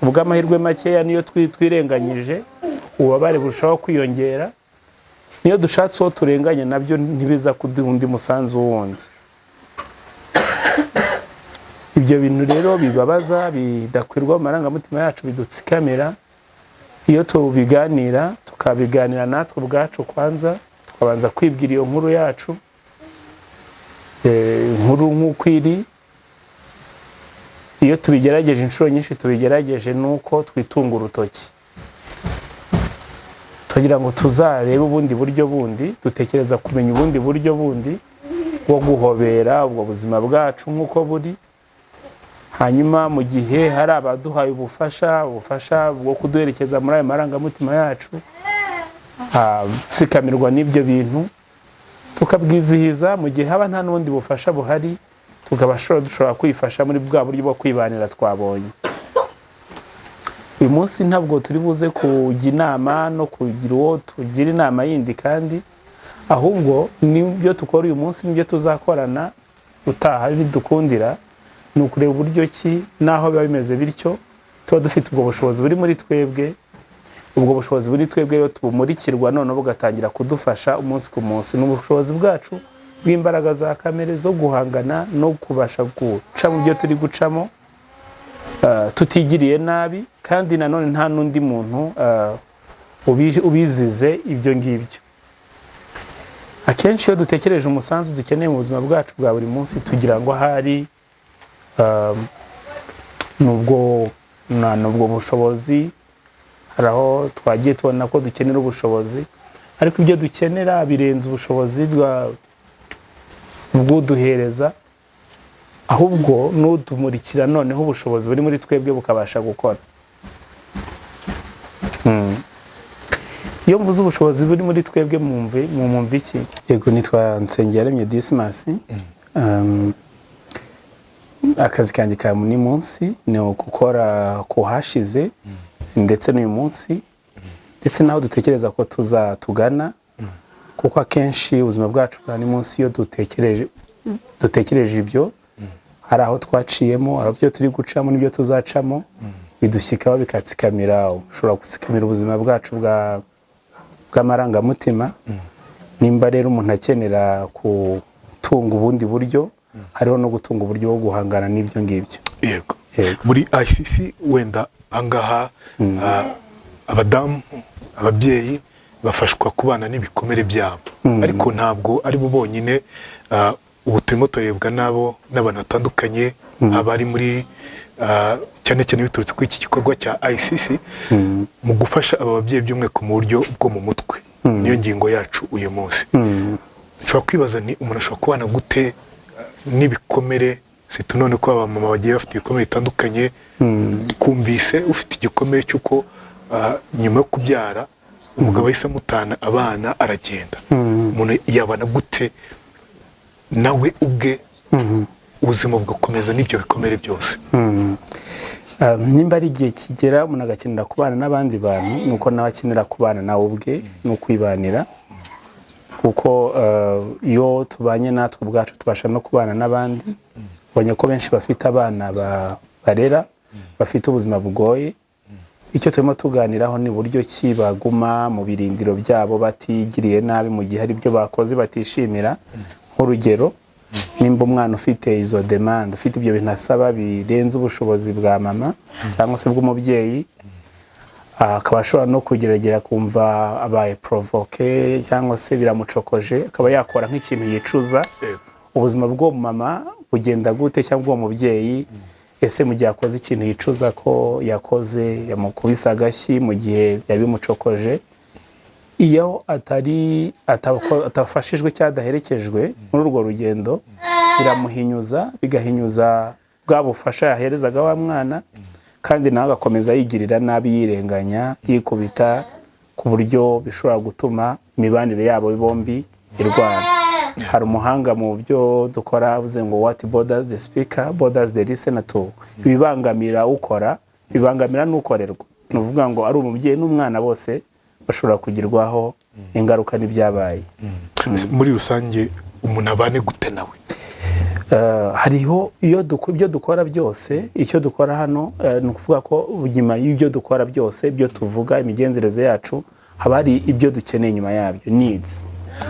ubw'amahirwe makeya niyo twirenganyije ububabare burushaho kwiyongera, niyo dushatse uwo turenganya nabyo ntibiza kuduha undi musanzu wundi. Ibyo bintu rero bibabaza, bidakwirwa mu marangamutima yacu, bidutsikamira. Iyo tubiganira, tukabiganira natwe ubwacu kwanza, tukabanza kwibwira iyo nkuru yacu, inkuru nk'uko iri, Iyo tubigerageje inshuro nyinshi, tubigerageje nuko twitunga urutoki tugira ngo tuzarebe ubundi buryo bundi, dutekereza kumenya ubundi buryo bundi bwo guhobera ubwo buzima bwacu nk'uko buri. Hanyuma mu gihe hari abaduhaye ubufasha bwo kuduherekeza muri ayo marangamutima yacu tsikamirwa n'ibyo bintu, tukabwizihiza. Mu gihe haba nta n'ubundi bufasha buhari, tukaba dushobora kwifasha muri bwa buryo bwo kwibanira twabonye. Uyu munsi ntabwo turi buze kujya inama no kugira uwo tugira inama yindi, kandi ahubwo n'ibyo dukora uyu munsi n'ibyo tuzakorana utaha bidukundira, ni ukureba uburyo ki n'aho biba bimeze bityo tuba dufite ubwo bushobozi buri muri twebwe. Ubwo bushobozi buri twebwe rero tubumurikirwa, noneho bugatangira kudufasha umunsi ku munsi. Ni ubushobozi bwacu bw'imbaraga za kamere zo guhangana no kubasha guca mu byo turi gucamo tutigiriye nabi, kandi nanone nta n'undi muntu ubizize ibyo ngibyo. Akenshi iyo dutekereje umusanzu dukeneye mu buzima bwacu bwa buri munsi, tugira ngo ahari nubwo bushobozi, hari aho twagiye tubona ko dukenera ubushobozi, ariko ibyo dukenera birenze ubushobozi bw'uduhereza, ahubwo n'utumurikira noneho ubushobozi buri muri twebwe bukabasha gukora. Iyo mvuze ubushobozi buri muri twebwe, mwumva iki? Yego, nitwa Nsengiyaremye Dismas. Akazi kanjye ka buri munsi ni ugukora ku hashize ndetse n'uyu munsi ndetse n'aho dutekereza ko tuzatugana, kuko akenshi ubuzima bwacu bwa buri munsi, iyo dutekereje ibyo, hari aho twaciyemo, hari ibyo turi gucamo n'ibyo tuzacamo, bidushyikaho bikatsikamira, ushobora gutsikamira ubuzima bwacu bw'amarangamutima. Nimba rero umuntu akenera gutunga ubundi buryo, hariho no gutunga uburyo bwo guhangana n'ibyo ngibyo. Yego. Yego. Muri ICC wenda ahangaha, abadamu, ababyeyi bafashwa kubana n'ibikomere byabo, ariko ntabwo ari bo bonyine. Ubu turimo turebwa nabo n'abantu batandukanye, abari muri cyane cyane biturutse kuri iki gikorwa cya ICC mu gufasha aba babyeyi by'umwihariko mu buryo bwo mu mutwe, niyo ngingo yacu uyu munsi. Nshobora kwibaza ni umuntu ashobora kubana gute n'ibikomere, si none ko abamama bagiye bafite ibikomere bitandukanye. Twumvise ufite igikomere cy'uko nyuma yo kubyara umugabo ahise amutana abana aragenda. Umuntu yabana gute nawe ubwe, ubuzima bugakomeza n'ibyo bikomere byose? Nimba ari igihe kigera umuntu agakenera kubana n'abandi bantu, ni uko nawe akenera kubana nawe ubwe, ni ukwibanira, kuko iyo tubanye natwe ubwacu tubasha no kubana n'abandi. Ubonye ko benshi bafite abana barera bafite ubuzima bugoye. Icyo turimo tuganiraho ni uburyo ki baguma mu birindiro byabo batigiriye nabi mu gihe hari ibyo bakoze batishimira. Nk'urugero, nimba umwana ufite izo demande, ufite ibyo bintu asaba birenze ubushobozi bwa mama cyangwa se bw'umubyeyi, akaba ashobora no kugeragera kumva abaye provoqué cyangwa se biramucokoje, akaba yakora nk'ikintu yicuza, ubuzima bw'uwo mama bugenda gute cyangwa uwo mubyeyi? Ese mu gihe akoze ikintu yicuza ko yakoze, yamukubise agashyi mu gihe byari bimucokoje, iyo atari atafashijwe cyangwa adaherekejwe muri urwo rugendo, biramuhinyuza, bigahinyuza bwa bufasha yaherezaga wa mwana, kandi nawe agakomeza yigirira nabi, yirenganya, yikubita, ku buryo bishobora gutuma imibanire yabo bombi irwana. Hari umuhanga mu byo dukora avuze ngo "What bothers the speaker bothers the listener too." Ibibangamira ukora bibangamira n'ukorerwa. Ni ukuvuga ngo ari umubyeyi n'umwana bose bashobora kugirwaho ingaruka n'ibyabaye. Muri rusange umuntu abane gute nawe? Hariho iyo ibyo dukora byose, icyo dukora hano, ni ukuvuga ko nyuma y'ibyo dukora byose, ibyo tuvuga, imigenzereze yacu, haba hari ibyo dukeneye nyuma yabyo, needs.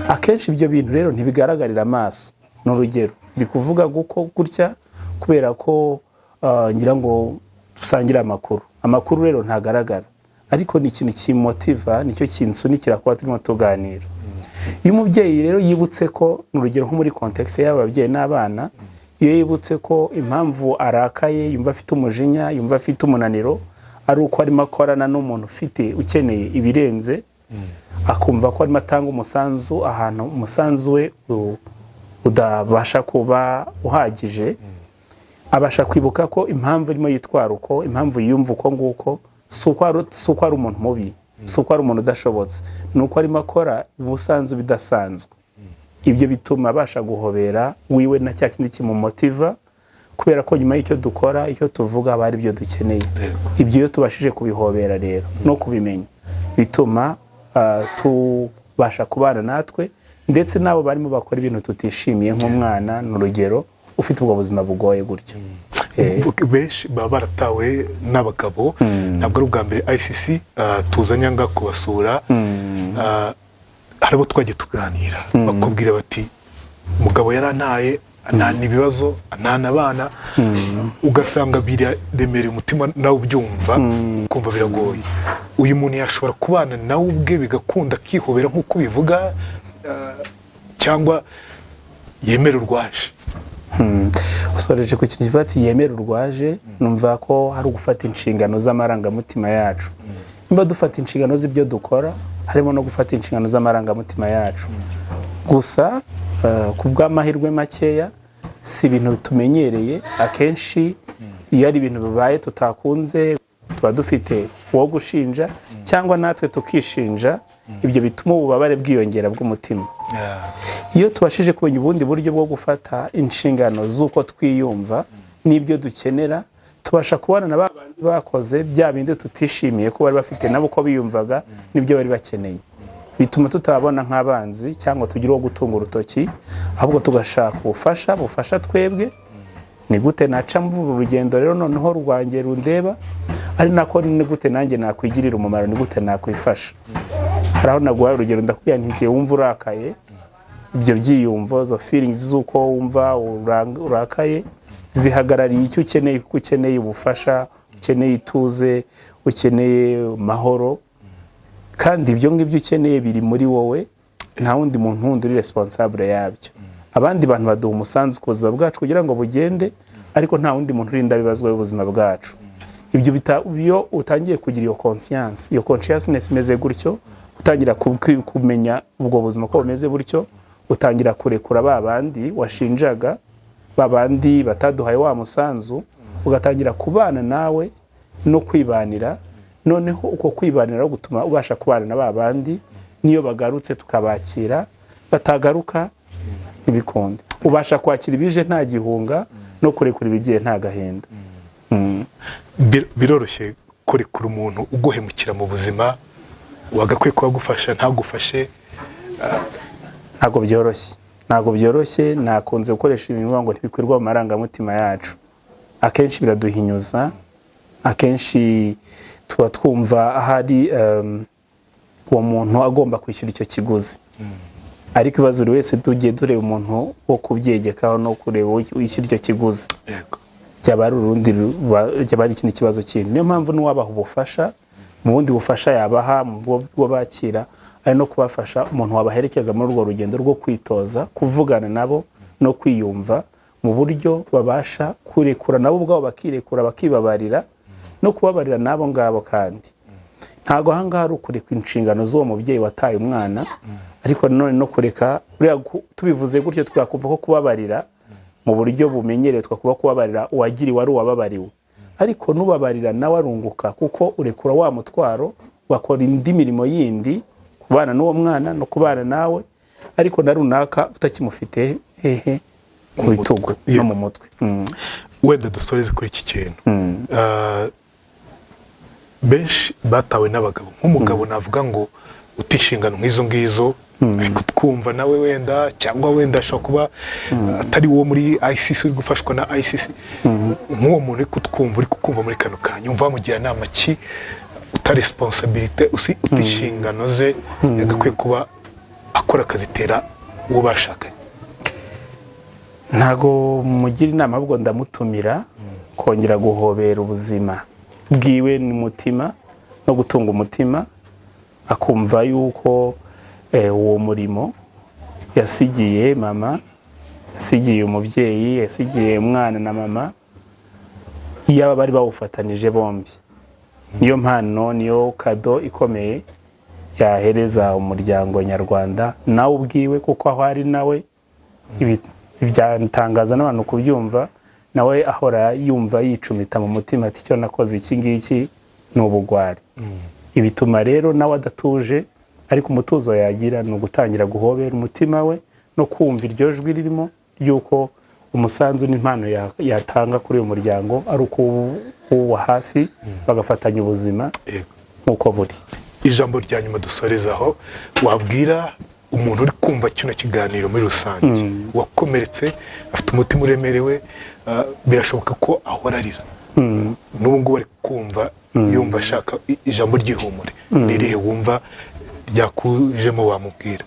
Akenshi ibyo bintu rero ntibigaragarira amaso. Ni urugero, ndi kuvuga guko gutya kubera ko ngira ngo dusangire amakuru. Amakuru rero ntagaragara, ariko ni ikintu kimotiva, nicyo kinsunikira kuba turimo tuganira. Iyo umubyeyi rero yibutse ko, ni urugero nko muri contexte y'ababyeyi n'abana, Iyo yibutse ko impamvu arakaye, yumva afite umujinya, yumva afite umunaniro, ari uko arimo akorana n'umuntu ufite ukeneye ibirenze, akumva ko arimo atanga umusanzu ahantu umusanzu we udabasha kuba uhagije, abasha kwibuka ko impamvu arimo yitwara uko, impamvu yiyumva uko nguko, si uko ari umuntu mubi, si uko ari umuntu udashobotse, ni uko arimo akora ubusanzu bidasanzwe. Ibyo bituma abasha guhobera wiwe na cya kindi kimumotiva, kubera ko nyuma y'icyo dukora, icyo tuvuga, aba ari byo dukeneye. Ibyo iyo tubashije kubihobera rero no kubimenya, bituma tubasha kubana natwe ndetse n'abo barimo bakora ibintu tutishimiye, nk'umwana ni urugero ufite ubwo buzima bugoye gutyo. Benshi baba baratawe n'abagabo. Ntabwo ari ubwa mbere ICC tuzanye nga kubasura. Hari abo twagiye tuganira bakubwira bati umugabo yarantaye, antana ibibazo, antana abana, ugasanga biraremereye umutima, nawe ubyumva ukumva biragoye. Uyu muntu yashobora kubana nawe ubwe bigakunda, akihobera nk'uko ubivuga, cyangwa yemera urwaje? Usoreje ku kintu kivuga ati yemera urwaje. Numva ko hari ugufata inshingano z'amarangamutima yacu. Niba dufata inshingano z'ibyo dukora, harimo no gufata inshingano z'amarangamutima yacu. Gusa ku bw'amahirwe makeya, si ibintu tumenyereye. Akenshi iyo ari ibintu bibaye tutakunze, tuba dufite uwo gushinja cyangwa natwe tukishinja. Ibyo bituma ububabare bwiyongera bw'umutima. Iyo tubashije kumenya ubundi buryo bwo gufata inshingano z'uko twiyumva n'ibyo dukenera, tubasha kubana na ba bandi bakoze bya bindi tutishimiye, ko bari bafite nabo uko biyumvaga n'ibyo bari bakeneye. Bituma tutababona nk'abanzi cyangwa tugire uwo gutunga urutoki, ahubwo tugashaka ubufasha bufasha twebwe. Ni gute naca muri uru rugendo rero noneho rwanjye rundeba, ari nako ni gute nanjye nakwigirira umumaro, ni gute nakwifasha? Hari aho naguhaye urugero, ndakubwira nti igihe wumva urakaye, ibyo byiyumvo, izo feelings z'uko wumva urakaye, zihagarariye icyo ukeneye, kuko ukeneye ubufasha, ukeneye ituze, ukeneye amahoro. Kandi ibyo ngibyo ukeneye biri muri wowe, nta wundi muntu wundi uri responsable yabyo. Abandi bantu baduha umusanzu ku buzima bwacu kugira ngo bugende, ariko nta wundi muntu urinda ibibazwa y'ubuzima bwacu. Ibyo iyo utangiye kugira iyo conscience, iyo consciousness imeze gutyo, utangira kumenya ubwo buzima ko bumeze gutyo, utangira kurekura ba bandi washinjaga, ba bandi bataduhaye wa musanzu, ugatangira kubana nawe no kwibanira. Noneho uko kwibanira gutuma ubasha kubana na ba bandi, niyo bagarutse tukabakira, batagaruka ntibikunde. Ubasha kwakira ibije nta gihunga no kurekura ibigiye nta gahinda. Biroroshye kurekura umuntu uguhemukira mu buzima, wagakwiye kuba agufasha ntagufashe? Ntabwo byoroshye, ntabwo byoroshye. Nakunze gukoresha ibintu bivuga ngo ntibikwirwa mu marangamutima yacu. Akenshi biraduhinyuza, akenshi tuba twumva ahari uwo muntu agomba kwishyura icyo kiguzi. Ariko ibibazo buri wese tugiye tureba umuntu wo kubyegekaho no kureba wishyura icyo kiguzi, byaba ari urundi, byaba ari ikindi kibazo kindi. Niyo mpamvu n'uwabaha ubufasha, mu bundi bufasha yabaha, mu bwo bakira, ari no kubafasha umuntu wabaherekeza muri urwo rugendo rwo kwitoza kuvugana nabo no kwiyumva mu buryo babasha kurekura nabo ubwabo, bakirekura, bakibabarira no kubabarira n'abo ngabo. Kandi ntabwo aha ngaha ari ukureka inshingano z'uwo mubyeyi wataye umwana, ariko nanone no kureka tubivuze gutyo twakumva ko kubabarira mu buryo bumenyerewe twakuba kubabarira uwagiriwe ari uwababariwe, ariko n'ubabarira nawe arunguka, kuko urekura wa mutwaro, ugakora indi mirimo yindi, kubana n'uwo mwana no kubana nawe, ariko na runaka utakimufite hehe ku bitugu no mu mutwe. Wenda dusoreze kuri iki kintu. Benshi batawe n'abagabo, nk'umugabo navuga ngo uta inshingano nk'izo ngizo, ariko twumva nawe wenda, cyangwa wenda ashobora kuba atari uwo muri ICC uri gufashwa na ICC, nk'uwo muntu uri kutwumva, uri kukumva muri kano kanya, umva wamugira inama ki uta responsabilité, uta inshingano ze yagakwiye kuba akora akazitera uwo bashakanye? Ntago mugira inama, ahubwo ndamutumira kongera guhobera ubuzima bwiwe n'umutima no gutunga umutima, akumva yuko uwo murimo yasigiye mama Yasigiye umubyeyi, yasigiye umwana na mama, iyaba bari bawufatanije bombi. Niyo mpano, niyo cadeau ikomeye yahereza umuryango nyarwanda, nawe ubwiwe, kuko aho ari nawe ibi byatangaza n'abantu kubyumva, nawe ahora yumva yicumita mu mutima ati: "Icyo nakoze iki ngiki ni ubugwari." Ibituma rero nawe adatuje, ariko umutuzo yagira ni ugutangira guhobera umutima we no kumva iryo jwi ririmo ry'uko umusanzu n'impano yatanga kuri uyu muryango ari uko uwuba hafi, bagafatanya ubuzima nk'uko buri. Ijambo rya nyuma dusorezaho wabwira umuntu uri kumva kino kiganiro muri rusange, wakomeretse, afite umutima uremerewe, birashoboka ko ahora arira n'ubu ngubu, ari kumva yumva ashaka ijambo ry'ihumure, ni irihe wumva ryakujemo wamubwira?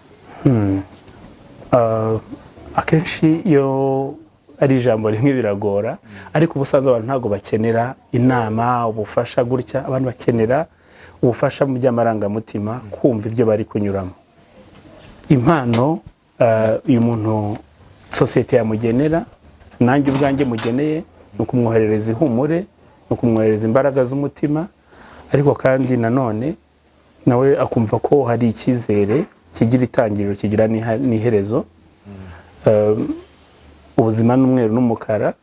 Akenshi iyo ari ijambo rimwe biragora, ariko ubusanzwe abantu ntabwo bakenera inama, ubufasha gutya. Abantu bakenera ubufasha mu by'amarangamutima, kumva ibyo bari kunyuramo. Impano uyu muntu sosiyete yamugenera, nanjye ubwanjye mugeneye, ni ukumwoherereza ihumure, ni ukumwoherereza imbaraga z'umutima, ariko kandi nanone nawe akumva ko hari icyizere kigira itangiriro, kigira n'iherezo. Ubuzima ni umweru n'umukara.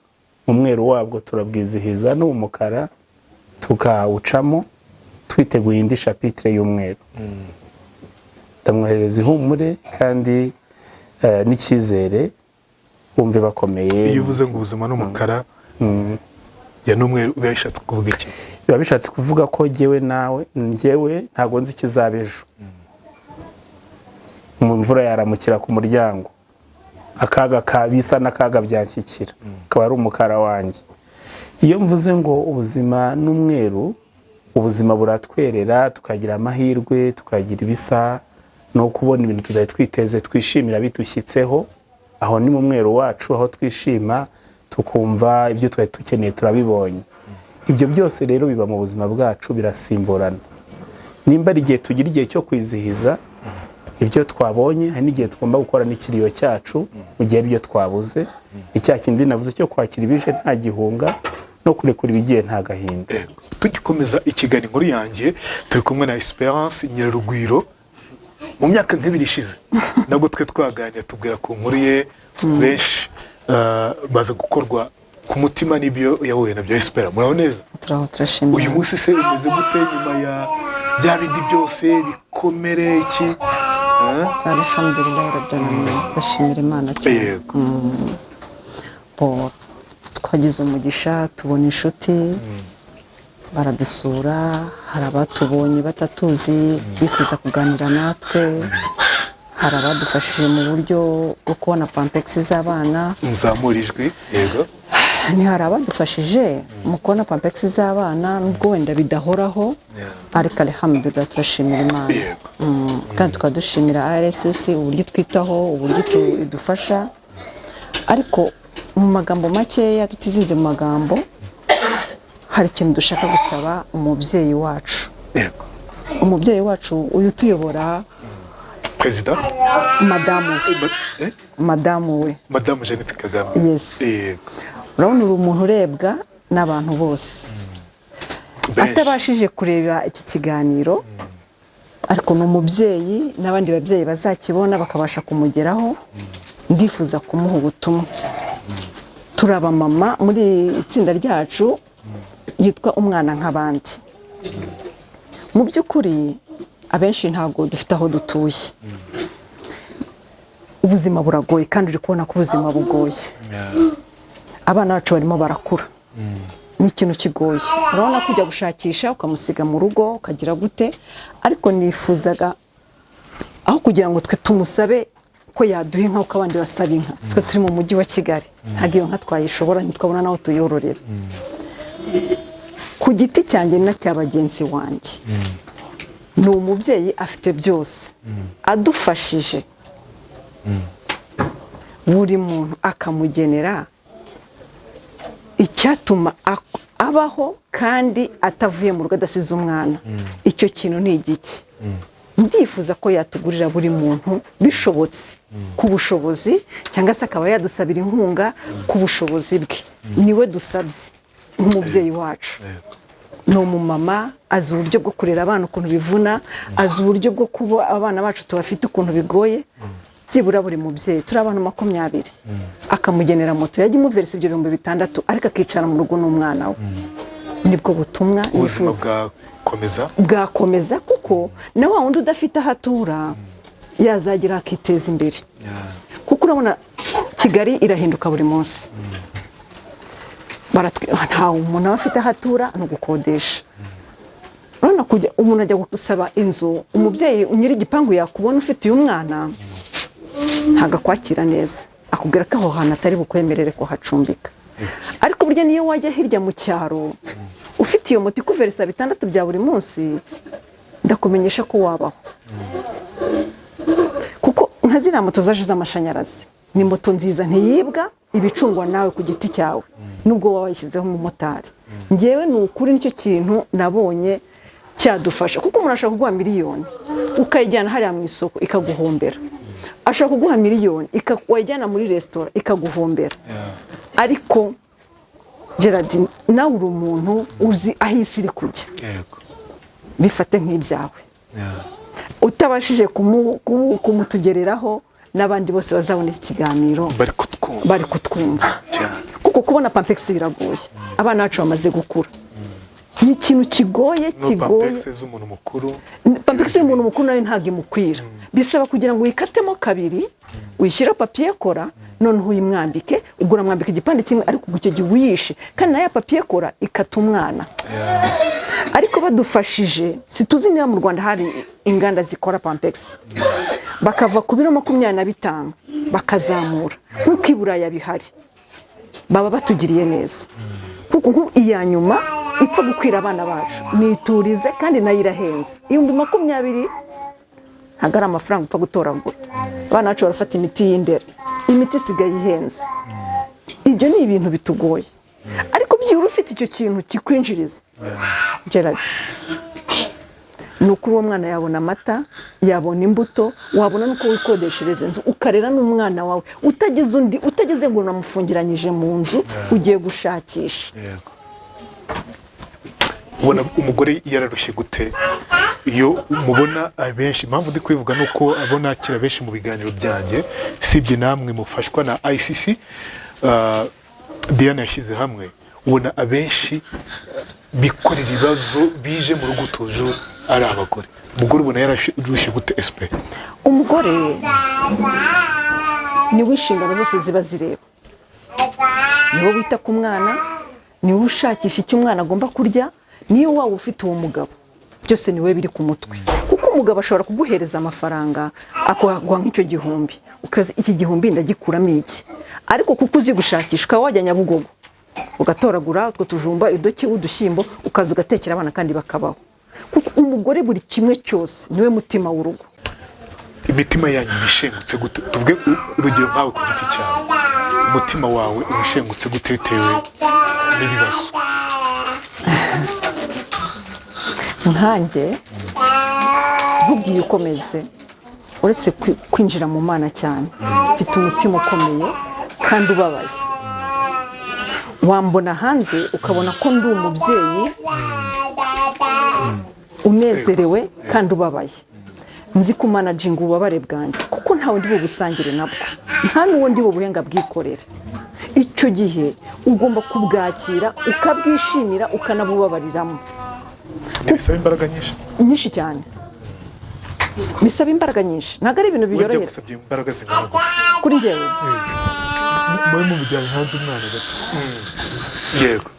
Umweru wabwo turabwizihiza, n'umukara tukawucamo twiteguye indi chapitre y'umweru. Ndamwoherereza ihumure kandi n'icyizere, bumve bakomeye. Iyo uvuze ngo ubuzima ni umukara ya n'umweru, biba bishatse kuvuga iki? Biba bishatse kuvuga ko jyewe nawe, njyewe ntabwo nzi ikizaba ejo. Mu mvura yaramukira ku muryango, akaga kabisa n'akaga byanshyikira, akaba ari umukara wanjye. Iyo mvuze ngo ubuzima n'umweru, ubuzima buratwerera, tukagira amahirwe, tukagira ibisa no kubona ibintu tutari twiteze, twishimira bidushyitseho. Aho ni mu mweru wacu, aho twishima tukumva ibyo twari dukeneye turabibonye. Ibyo byose rero biba mu buzima bwacu, birasimburana. Nimba ari igihe tugira igihe cyo kwizihiza ibyo twabonye, hari n'igihe tugomba gukora n'ikiriyo cyacu mu gihe ibyo twabuze. Icya kindi navuze cyo kwakira ibije nta gihunga no kurekura ibigiye nta gahinda. Yego. Tugikomeza ikiganiro Inkuru Yanjye, turi kumwe na Esperance Nyirarugwiro. Mu myaka nk'ibiri ishize nabwo twe twaganira, tubwira ku nkuru ye, benshi baza gukorwa ku mutima n'ibyo yahuye nabyo. Espera, muraho neza? Turaho, turashimira. Uyu munsi se umeze gute nyuma ya bya bindi byose bikomere iki? Eh? Alhamdulillah rabbil alamin, ndashimira Imana cyane. Bo, twagize umugisha tubona inshuti baradusura, hari abatubonye batatuzi bifuza kuganira natwe, hari abadufashije mu buryo bwo kubona pampegisi z'abana. Muzamura ijwi, yego. Ni hari abadufashije mu kubona pampegisi z'abana, nubwo wenda bidahoraho, ariko alhamdulillah turashimira Imana. Kandi tukaba dushimira RSS uburyo itwitaho, uburyo idufasha. Ariko mu magambo makeya, tutizinze mu magambo, hari ikintu dushaka gusaba umubyeyi wacu, umubyeyi wacu uyu utuyobora, Perezida. Madamu we. Eh? Madamu we. Madamu Jeannette Kagame. Yes. Urabona uri umuntu urebwa n'abantu bose. Benshi. Atabashije kureba iki kiganiro, ariko ni umubyeyi n'abandi babyeyi bazakibona bakabasha kumugeraho, ndifuza kumuha ubutumwa. Turi abamama muri itsinda ryacu yitwa Umwana nk'Abandi. Mu by'ukuri abenshi ntabwo dufite aho dutuye, ubuzima buragoye, kandi uri kubona ko ubuzima bugoye. Abana bacu barimo barakura, ni ikintu kigoye. Urabona ko ujya gushakisha ukamusiga mu rugo ukagira gute, ariko nifuzaga aho kugira ngo twe tumusabe ko yaduha inka uko abandi basaba inka, twe turi mu mujyi wa Kigali, ntabwo iyo nka twayishobora, ntitwabona n'aho tuyororera. Ku giti cyanjye na cya bagenzi wanjye, ni umubyeyi afite byose, adufashije buri muntu akamugenera icyatuma abaho kandi atavuye mu rugo, adasize umwana, icyo kintu ni igiki? Ndifuza ko yatugurira buri muntu bishobotse ku bushobozi, cyangwa se akaba yadusabira inkunga ku bushobozi bwe. Niwe dusabye nk'umubyeyi wacu. Ni umumama azi uburyo bwo kurera abana ukuntu bivuna, azi uburyo bwo kuba abana bacu tubafite ukuntu bigoye. Byibura buri mubyeyi, turi abantu 20, akamugenera moto yajya imuveresa ibyo 6000, ariko akicara mu rugo n'umwana we. Nibwo butumwa Ubuzima nifuza. bwakomeza. Bwakomeza, kuko na wa wundi udafite aho atura yazagira akiteza imbere, kuko urabona Kigali irahinduka buri munsi. Nta umuntu aba afite aho atura, ni ugukodesha. Urabona kujya umuntu ajya gusaba inzu, umubyeyi nyiri igipangu yakubona ufite uyu mwana ntabwo akwakira neza, akubwira ko aho hantu atari bukwemerere kuhacumbika. Ariko burya niyo wajya hirya mu cyaro ufite iyo moto ikuveresa 600 bya buri munsi, ndakumenyesha ko wabaho. Kuko nka ziriya moto zaje z'amashanyarazi ni moto nziza, ntiyibwa, ibicungwa nawe ku giti cyawe nubwo waba wayishyizeho umumotari. Ngewe ni ukuri nicyo kintu nabonye cyadufasha, kuko umuntu ashobora kuguha miliyoni ukayijyana hariya mu isoko ikaguhombera, ashobora kuguha miliyoni wayijyana muri resitora ikaguhombera. Ariko Gerard, nawe uri umuntu uzi aho isi iri kujya, bifate nk'ibyawe. Utabashije kumutugereraho, n'abandi bose bazabona iki kiganiro bari kutwumva, kuko kubona pampegisi biragoye, abana bacu bamaze gukura, ni ikintu kigoye kigoye. Pampegisi z'umuntu mukuru. Pampegisi y'umuntu mukuru nayo ntabwo imukwira, bisaba kugira ngo uyikatemo kabiri, uyishyire papiye kora, noneho uyimwambike. Ubwo uramwambika igipande kimwe, ariko icyo gihe uyishe kandi nayo papiye kora ikata umwana. Ariko badufashije, situzi niba mu Rwanda hari inganda zikora pampegisi, bakava ku biro 25 bakazamura nk'uko i Buraya bihari, baba batugiriye neza. Kuko iya nyuma ipfa gukwira abana bacu niturize, kandi nayo irahenze, 20,000 ntabwo ari amafaranga upfa gutoragura. Abana bacu barafata imiti y'indera, imiti isigaye ihenze. Ibyo ni ibintu bitugoye, ariko byibura ufite icyo kintu kikwinjiriza, Gerard, ni ukuri uwo mwana yabona amata, yabona imbuto, wabona n'uko wikodeshereza inzu ukarera n'umwana wawe utageze undi, utageze ngo unamufungiranyije mu nzu ugiye gushakisha. Ubona umugore yararushye gute iyo mubona abenshi? Impamvu ndi kwivuga ni uko abona akira benshi mu biganiro byanjye, sibye namwe mufashwa na ICC Diane yashyize hamwe, ubona abenshi bikorera ibibazo bije mu rugo tuje ari abagore. Umugore ubona yararushye gute SP? Umugore niwe inshingano zose ziba zireba, niwe wita ku mwana, niwe ushakisha icyo umwana agomba kurya, niyo waba ufite uwo mugabo byose niwe biri ku mutwe. Kuko umugabo ashobora kuguhereza amafaranga akaguha nk'icyo gihumbi, ukazi iki gihumbi ndagikuramo iki, ariko kuko uzi gushakisha ukaba wajya Nyabugogo ugatoragura utwo tujumba, uduki, udushyimbo, ukaza ugatekera abana kandi bakabaho. Kuko umugore buri kimwe cyose niwe mutima w'urugo. Imitima yanyu ibishengutse gute? Tuvuge urugero nkawe ku giti cyawe, umutima wawe ubishengutse gute bitewe n'ibibazo? Nkanjye nkubwiye ukomeze, uretse kwinjira mu Mana cyane, mfite umutima ukomeye kandi ubabaye. Wambona hanze ukabona ko ndi umubyeyi unezerewe kandi ubabaye. Nzi kumanaginga ububabare bwanjye, kuko ntawe ndi bubusangire nabwo, nta n'uwo ndi bubuhenga bwikorere. Icyo gihe ugomba kubwakira ukabwishimira ukanabubabariramo. Bisaba imbaraga nyinshi. Nyinshi cyane, bisaba imbaraga nyinshi, ntabwo ari ibintu biyorohera. Byagusabye imbaraga zingana gute? Kuri njyewe mube mubijyanye hanze umwana gato. Yego.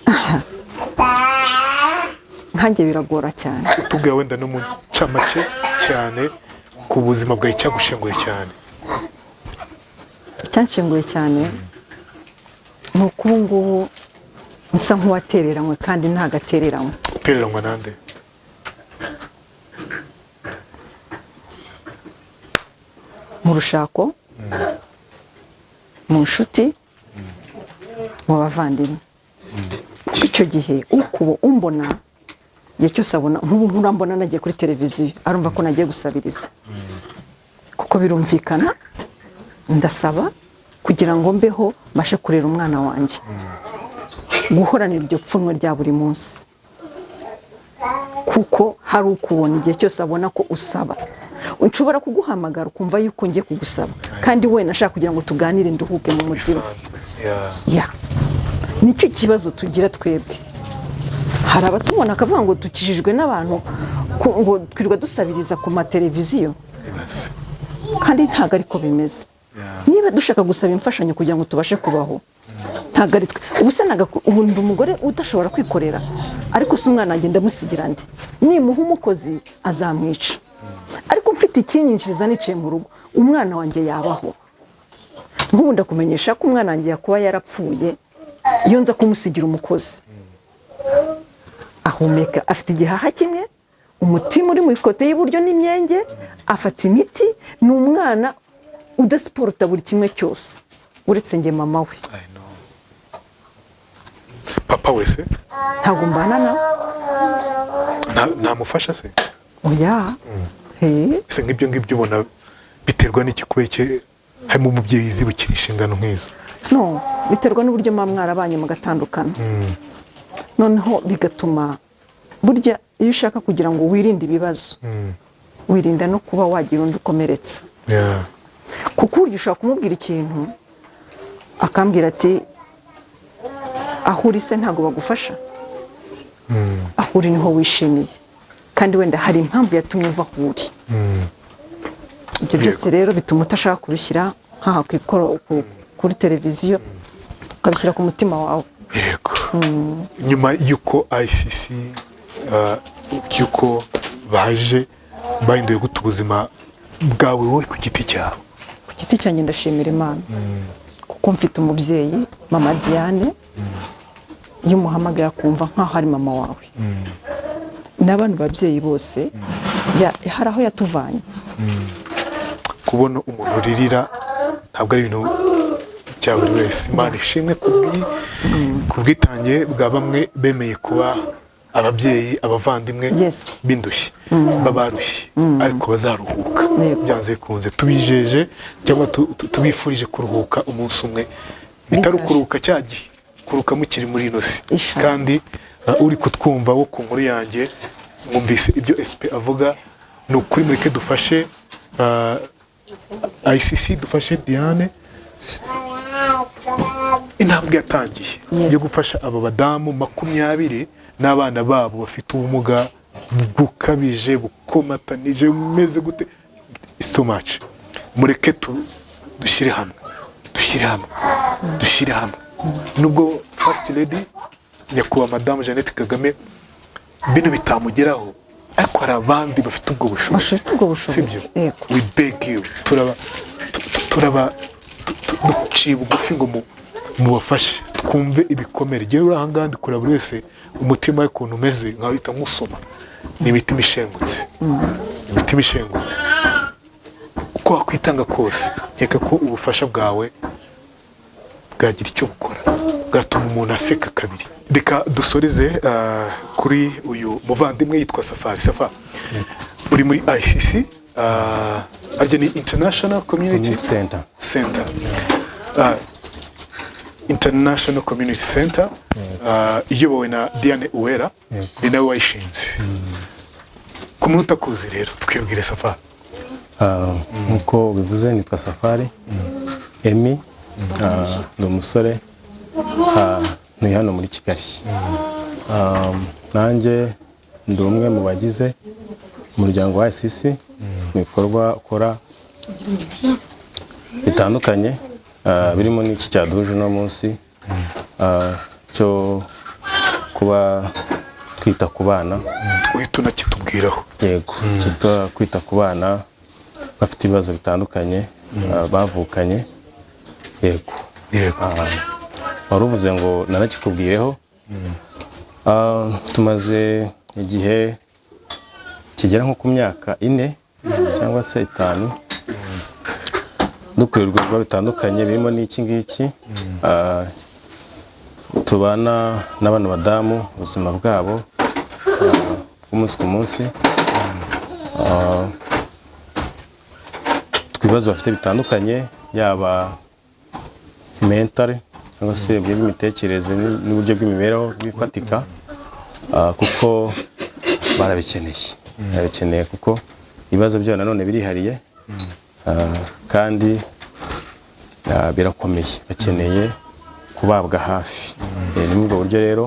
Nkanjye biragora cyane. Utubwira wenda no mu ncamake cyane ku buzima bwawe cyagushenguye cyane. Icyanshenguye cyane ni uko ubu ngubu nsa nk'uwatereranywe kandi ntagatereranywe. Utereranywa nande? Mu rushako, mu nshuti, mu bavandimwe. Kuko icyo gihe ukubo umbona Igihe cyose abona nk'ubu nkurambona nagiye kuri televiziyo, arumva ko nagiye gusabiriza, kuko birumvikana ndasaba kugira ngo mbeho, mbashe kurera umwana wanjye. Guhoranira iryo pfunwe rya buri munsi, kuko hari ukubona igihe cyose abona ko usaba, nshobora kuguhamagara ukumva yuko ngiye kugusaba, kandi wenda ashaka kugira ngo tuganire, nduhuke mu mutima. Bisanzwe. Yeah. Ya, nicyo kibazo tugira twebwe. Hari abatubona akavuga ngo dukijijwe n'abantu, ngo twirirwa dusabiriza ku mateleviziyo. Ibaze. Kandi ntabwo ariko bimeze. Yeah. Niba dushaka gusaba imfashanyo kugira ngo tubashe kubaho, ntabwo ari twe. Ubu se ubu ndi umugore udashobora kwikorera, ariko si umwana wanjye ndamusigira ndi? Nimuha umukozi azamwica. Ariko mfite ikinyinjiriza nicaye mu rugo, umwana wanjye yabaho. Nk'ubu ndakumenyesha ko umwana wanjye yakuba yarapfuye iyo nza kumusigira umukozi. Ahumeka, afite igihaha kimwe, umutima uri mu ikote y'iburyo n'imyenge, afata imiti. Ni umwana udasiporuta buri kimwe cyose uretse njye mama we. I know. Papa wese? Ntabwo mbana nawe. Ntamufasha se? Oya. He. Ese nk'ibyo ngibyo ubona biterwa n'iki, kubera iki harimo umubyeyi yizibukira inshingano nk'izo? No, biterwa n'uburyo muba mwarabanye mugatandukana, noneho bigatuma burya iyo ushaka kugira ngo wirinde ibibazo, wirinda no kuba wagira undi ukomeretsa, kuko burya ushobora kumubwira ikintu akambwira ati: "Aho uri se ntabwo bagufasha? Aho uri niho wishimiye?" Kandi wenda hari impamvu yatumye uva aho uri. Ibyo byose rero bituma utashaka kubishyira nk'aha kuri televiziyo, ukabishyira ku mutima wawe. Yego. Nyuma y'uko ICC, y'uko baje, bahinduye gute ubuzima bwawe wowe ku giti cyawe? Ku giti cyanjye ndashimira Imana, kuko mfite umubyeyi, mama Diane. Iyo umuhamagaye akumva nk'aho ari mama wawe n'abandi babyeyi bose. Hari aho yatuvanye. Kubona umuntu uririra ntabwo ari ibintu bya buri wese. Imana ishimwe ku bwitange bwa bamwe bemeye kuba ababyeyi, abavandimwe b'indushyi, b'abarushye, ariko bazaruhuka byanze bikunze. Tubijeje cyangwa tubifurije kuruhuka umunsi umwe, bitari Bizaje. ukuruhuka cya gihe, kuruhuka mukiri muri ino si. Ishaka. Kandi uri kutwumva wo ku nkuru yanjye, mwumvise ibyo SP avuga, ni ukuri. Mureke dufashe ICC, dufashe Diane intambwe yatangiye yo gufasha aba badamu 20 n'abana babo bafite ubumuga bukabije, bukomatanije, bumeze gute. It's so much. Mureke dushyire hamwe, dushyire hamwe, dushyire hamwe. Nubwo First Lady, Nyakubahwa Madamu Jeannette Kagame, bino bitamugeraho, ariko hari abandi bafite ubwo bushobozi. Bafite ubwo bushobozi, Sibyo? Yego. We beg you, turaba turaba duciye bugufi ngo mubafashe twumve ibikomere. Igihe uri ahangaha, ndi kureba buri wese umutima we ukuntu umeze, nkahita nkusoma. Ni imitima ishengutse, imitima ishengutse. Uko wakwitanga kose, nkeka ko ubufasha bwawe bwagira icyo bukora, bwatuma umuntu aseka kabiri. Reka dusoreze kuri uyu muvandimwe yitwa Safari. Safari, uri muri ICC, arya ni International Community Community Center. Center. International Community Center, iyobowe na Diane Uwera, ni nawe wayishinze. Ku munota akuzi rero, twibwire Safari. Nk'uko ubivuze, nitwa Safari Emi. Ndi umusore, ntuye hano muri Kigali. Nanjye ndi umwe mu bagize umuryango wa ICC mu bikorwa ukora bitandukanye, birimo n'iki cyaduhuje uno munsi, cyo kuba twita ku bana. Uhita unakitubwiraho. Yego, cyitwa kwita ku bana bafite ibibazo bitandukanye, bavukanye. Yego. Yego. Wari uvuze ngo narakikubwireho. Tumaze igihe kigera nko ku myaka 4 cyangwa se 5 dukora ibikorwa bitandukanye birimo n'iki ngiki. Tubana n'abana badamu, ubuzima bwabo. bw'umunsi ku munsi, ibibazo bafite bitandukanye, yaba mentally cyangwa se uburyo bw'imitekerereze n'uburyo bw'imibereho bifatika, kuko barabikeneye kuko ibibazo byabo nanone birihariye, kandi birakomeye, bakeneye kubabwa hafi. Ni muri ubwo buryo rero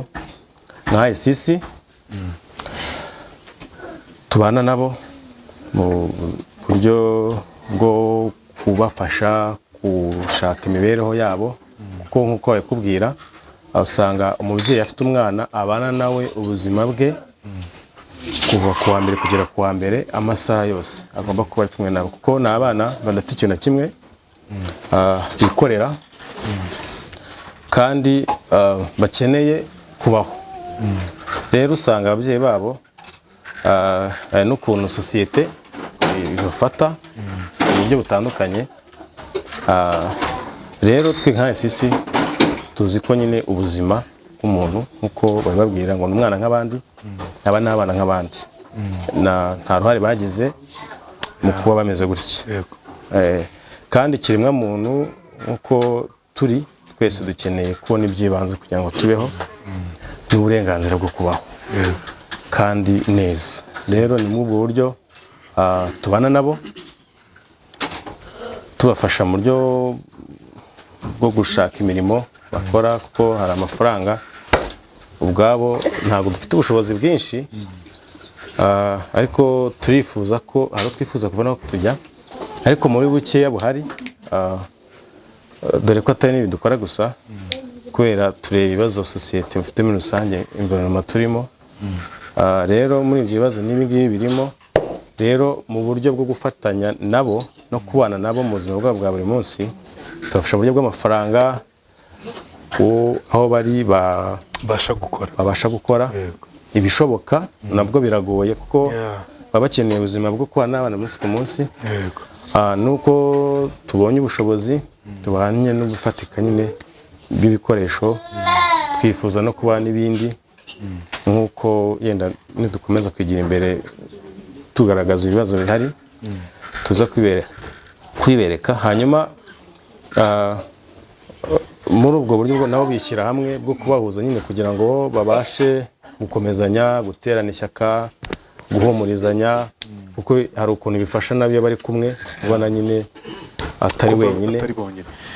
nka ICC tubana nabo mu buryo bwo kubafasha gushaka imibereho yabo, kuko nk'uko babikubwira usanga umubyeyi afite umwana abana nawe ubuzima bwe kuva ku wa mbere kugera ku wa mbere, amasaha yose agomba kuba ari kumwe nabo, kuko ni abana badafite ikintu na kimwe bikorera kandi bakeneye kubaho. Rero usanga ababyeyi babo n'ukuntu sosiyete ibafata mu buryo butandukanye. Rero twe nka ICC tuzi ko nyine ubuzima bw'umuntu, nk'uko babibabwira ngo ni umwana nk'abandi, aba ni abana nk'abandi, nta ruhare bagize mu kuba bameze gutya. Kandi ikiremwa muntu nk'uko turi twese dukeneye kubona iby'ibanze kugira ngo tubeho, n'uburenganzira bwo kubaho kandi neza. Rero ni muri ubwo buryo tubana nabo, tubafasha mu buryo bwo gushaka imirimo bakora, kuko hari amafaranga ubwabo ntabwo dufite ubushobozi bwinshi, ariko turifuza ko hari twifuza kuva naho tujya, ariko muri bukeya buhari, dore ko atari n'ibi dukora gusa, kubera tureba ibibazo sosiyete bafite muri rusange, environment turimo. Rero muri ibyo bibazo n'ibi ngibi birimo. Rero mu buryo bwo gufatanya nabo no kubana nabo mu buzima bwabo bwa buri munsi, tubafasha mu buryo bw'amafaranga aho bari babasha gukora ibishoboka. Nabwo biragoye kuko baba bakeneye ubuzima bwo kubana n'abana umunsi ku munsi. Nuko tubonye ubushobozi tubanye no gufatika nyine bw'ibikoresho, twifuza no kuba n'ibindi, nk'uko yenda nidukomeza kwigira imbere tugaragaza ibibazo bihari tuza kwibereka. Hanyuma muri ubwo buryo nabo bishyira hamwe bwo kubahuza nyine kugira ngo babashe gukomezanya, guterana ishyaka, guhumurizanya, kuko hari ukuntu bifasha nabo iyo bari kumwe, ubona nyine atari wenyine.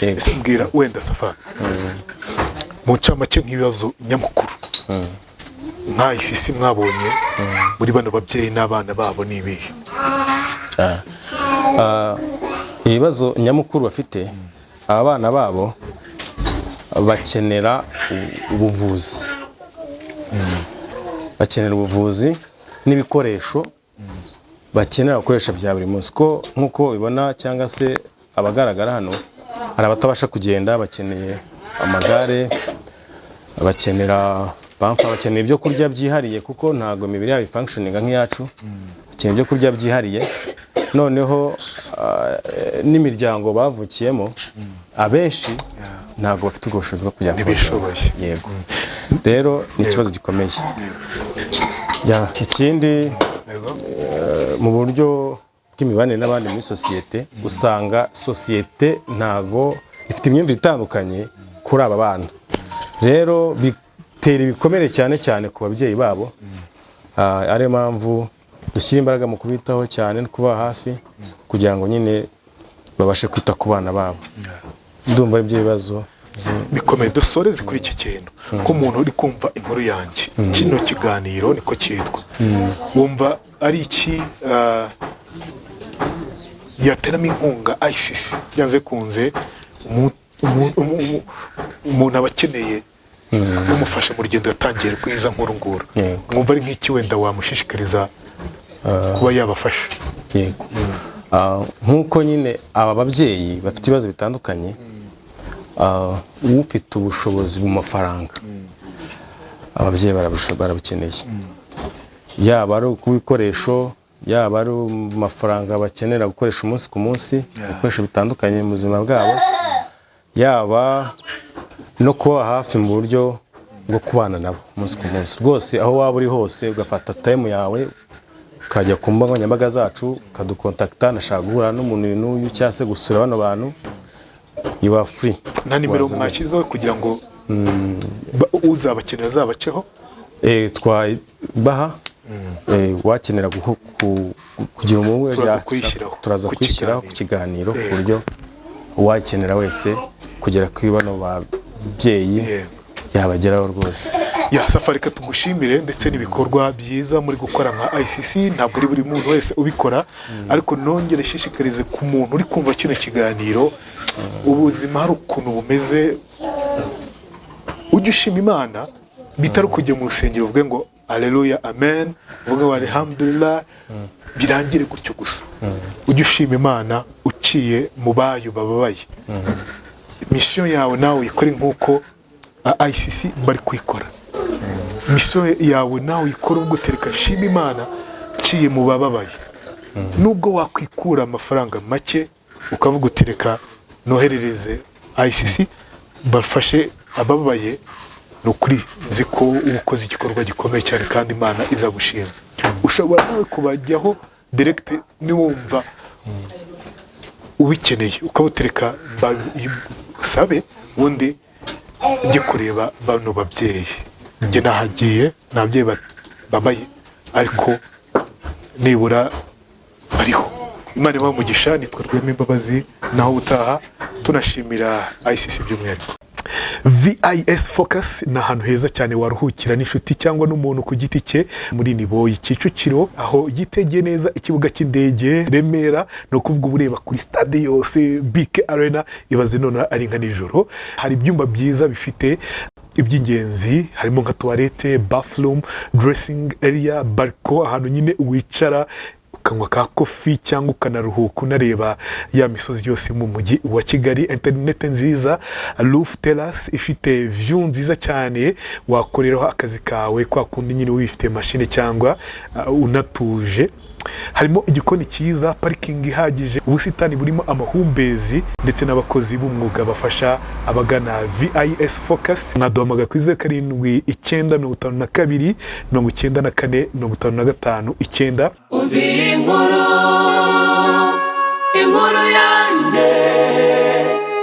Ese mbwira wenda Safari, mu ncamake nk'ibibazo nyamukuru nka ICC mwabonye muri bano babyeyi n'abana babo ni ibihe? Ibibazo nyamukuru bafite, abana babo bakenera ubuvuzi, bakenera ubuvuzi n'ibikoresho bakenera gukoresha bya buri munsi, ko nk'uko ubibona cyangwa se abagaragara hano hari abatabasha kugenda, bakeneye amagare, bakenera bampa, bakeneye ibyo kurya byihariye kuko ntabwo imibiri yabo ifunctioninga nk'iyacu, bakeneye ibyo kurya byihariye. Noneho n'imiryango bavukiyemo abenshi ntabwo bafite ubwo bushobozi bwo kujya Ntibishoboye. Yego, rero ni ikibazo gikomeye. Ikindi mu buryo bw'imibanire n'abandi muri sosiyete, usanga sosiyete ntago ifite imyumvire itandukanye kuri aba bana. Rero bitera ibikomere cyane cyane ku babyeyi babo, ariyo mpamvu dushyira imbaraga mu kubitaho cyane no kuba hafi kugira ngo nyine babashe kwita ku bana babo. Ndumva ari byo bibazo bikomeye. Dusoreze kuri iki kintu, ko umuntu uri kumva inkuru yanjye, kino kiganiro niko cyitwa, wumva ari iki yateramo inkunga ICC? Byanze kunze umuntu aba akeneye umufasha mu rugendo yatangiye rwiza nkuru nguru, mwumva ari nk'iki wenda wamushishikariza kuba yabafasha? Yego, nk'uko nyine aba babyeyi bafite ibibazo bitandukanye, ufite ubushobozi mu mafaranga, ababyeyi barabukeneye, yaba ari ku bikoresho, yaba ari amafaranga bakenera gukoresha umunsi ku munsi, ibikoresho bitandukanye mu buzima bwabo, yaba no kuba hafi mu buryo bwo kubana nabo umunsi ku munsi rwose. Aho waba uri hose, ugafata time yawe, ukajya ku mbuga nkoranyambaga zacu, ukadukontakita: "Nashaka guhura n'umuntu uyu n'uyu cyangwa se gusura bano bantu," you are free. Nta nimero Waza rwose. mwashyizeho kugira ngo uzabakenera azabaceho? Twabaha, wakenera kugira umuntu Turaza kuyishyiraho turaza ku kuyishyiraho ku kiganiro, ku buryo uwakenera wese kugera kuri bano babyeyi yabageraho rwose. Ya Safari, reka tugushimire ndetse n'ibikorwa byiza muri gukora nka ICC. Ntabwo ari buri muntu wese ubikora, ariko nongere nshishikarize ku muntu uri kumva kino kiganiro: ubuzima hari ukuntu bumeze, ujye ushima Imana bitari kujya mu rusengero uvuge ngo "Aleluya, amen," uvuge ngo "Alhamdulillah," birangire gutyo gusa. Ujye ushima Imana uciye mu bayo bababaye. Mission yawe nawe uyikore nk'uko ICC bari kuyikora. Mission yawe nawe uyikore ubwo utereka shima Imana nciye mu bababaye. Nubwo wakwikura amafaranga make ukavuga utereka noherereze ICC bafashe abababaye, ni ukuri nzi ko uba ukoze igikorwa gikomeye cyane kandi Imana izagushima. Ushobora nawe kubajyaho direct niwumva ubikeneye, ukawutereka usabe ubundi njye kureba bano babyeyi. Njye nahagiye, ni ababyeyi babaye, ariko nibura bariho. Imana ibahe umugisha. Nitwa Rwema Imbabazi, naho ubutaha. Tunashimira ICC by'umwihariko. VIS Focus ni ahantu heza cyane waruhukira n'inshuti cyangwa n'umuntu ku giti cye muri Niboyi, Kicukiro, aho yitegeye neza ikibuga cy'indege Remera. Ni ukuvuga uba ureba kuri stade yose, BK Arena. Ibaze none ari nka nijoro. Hari ibyumba byiza bifite iby'ingenzi, harimo nka toilette, bathroom, dressing area, balcon, ahantu nyine wicara ukanywa ka coffee cyangwa ukanaruhuka unareba ya misozi yose mu mujyi wa Kigali, interineti nziza, roof terrace ifite view nziza cyane wakoreraho akazi kawe kwa kundi nyine wifite mashine cyangwa unatuje. Harimo igikoni cyiza, parikingi ihagije, ubusitani burimo amahumbezi ndetse n'abakozi b'umwuga bafasha abagana VIS Focus. Mwaduhamagara kuri 0795245459. Umva iyi nkuru.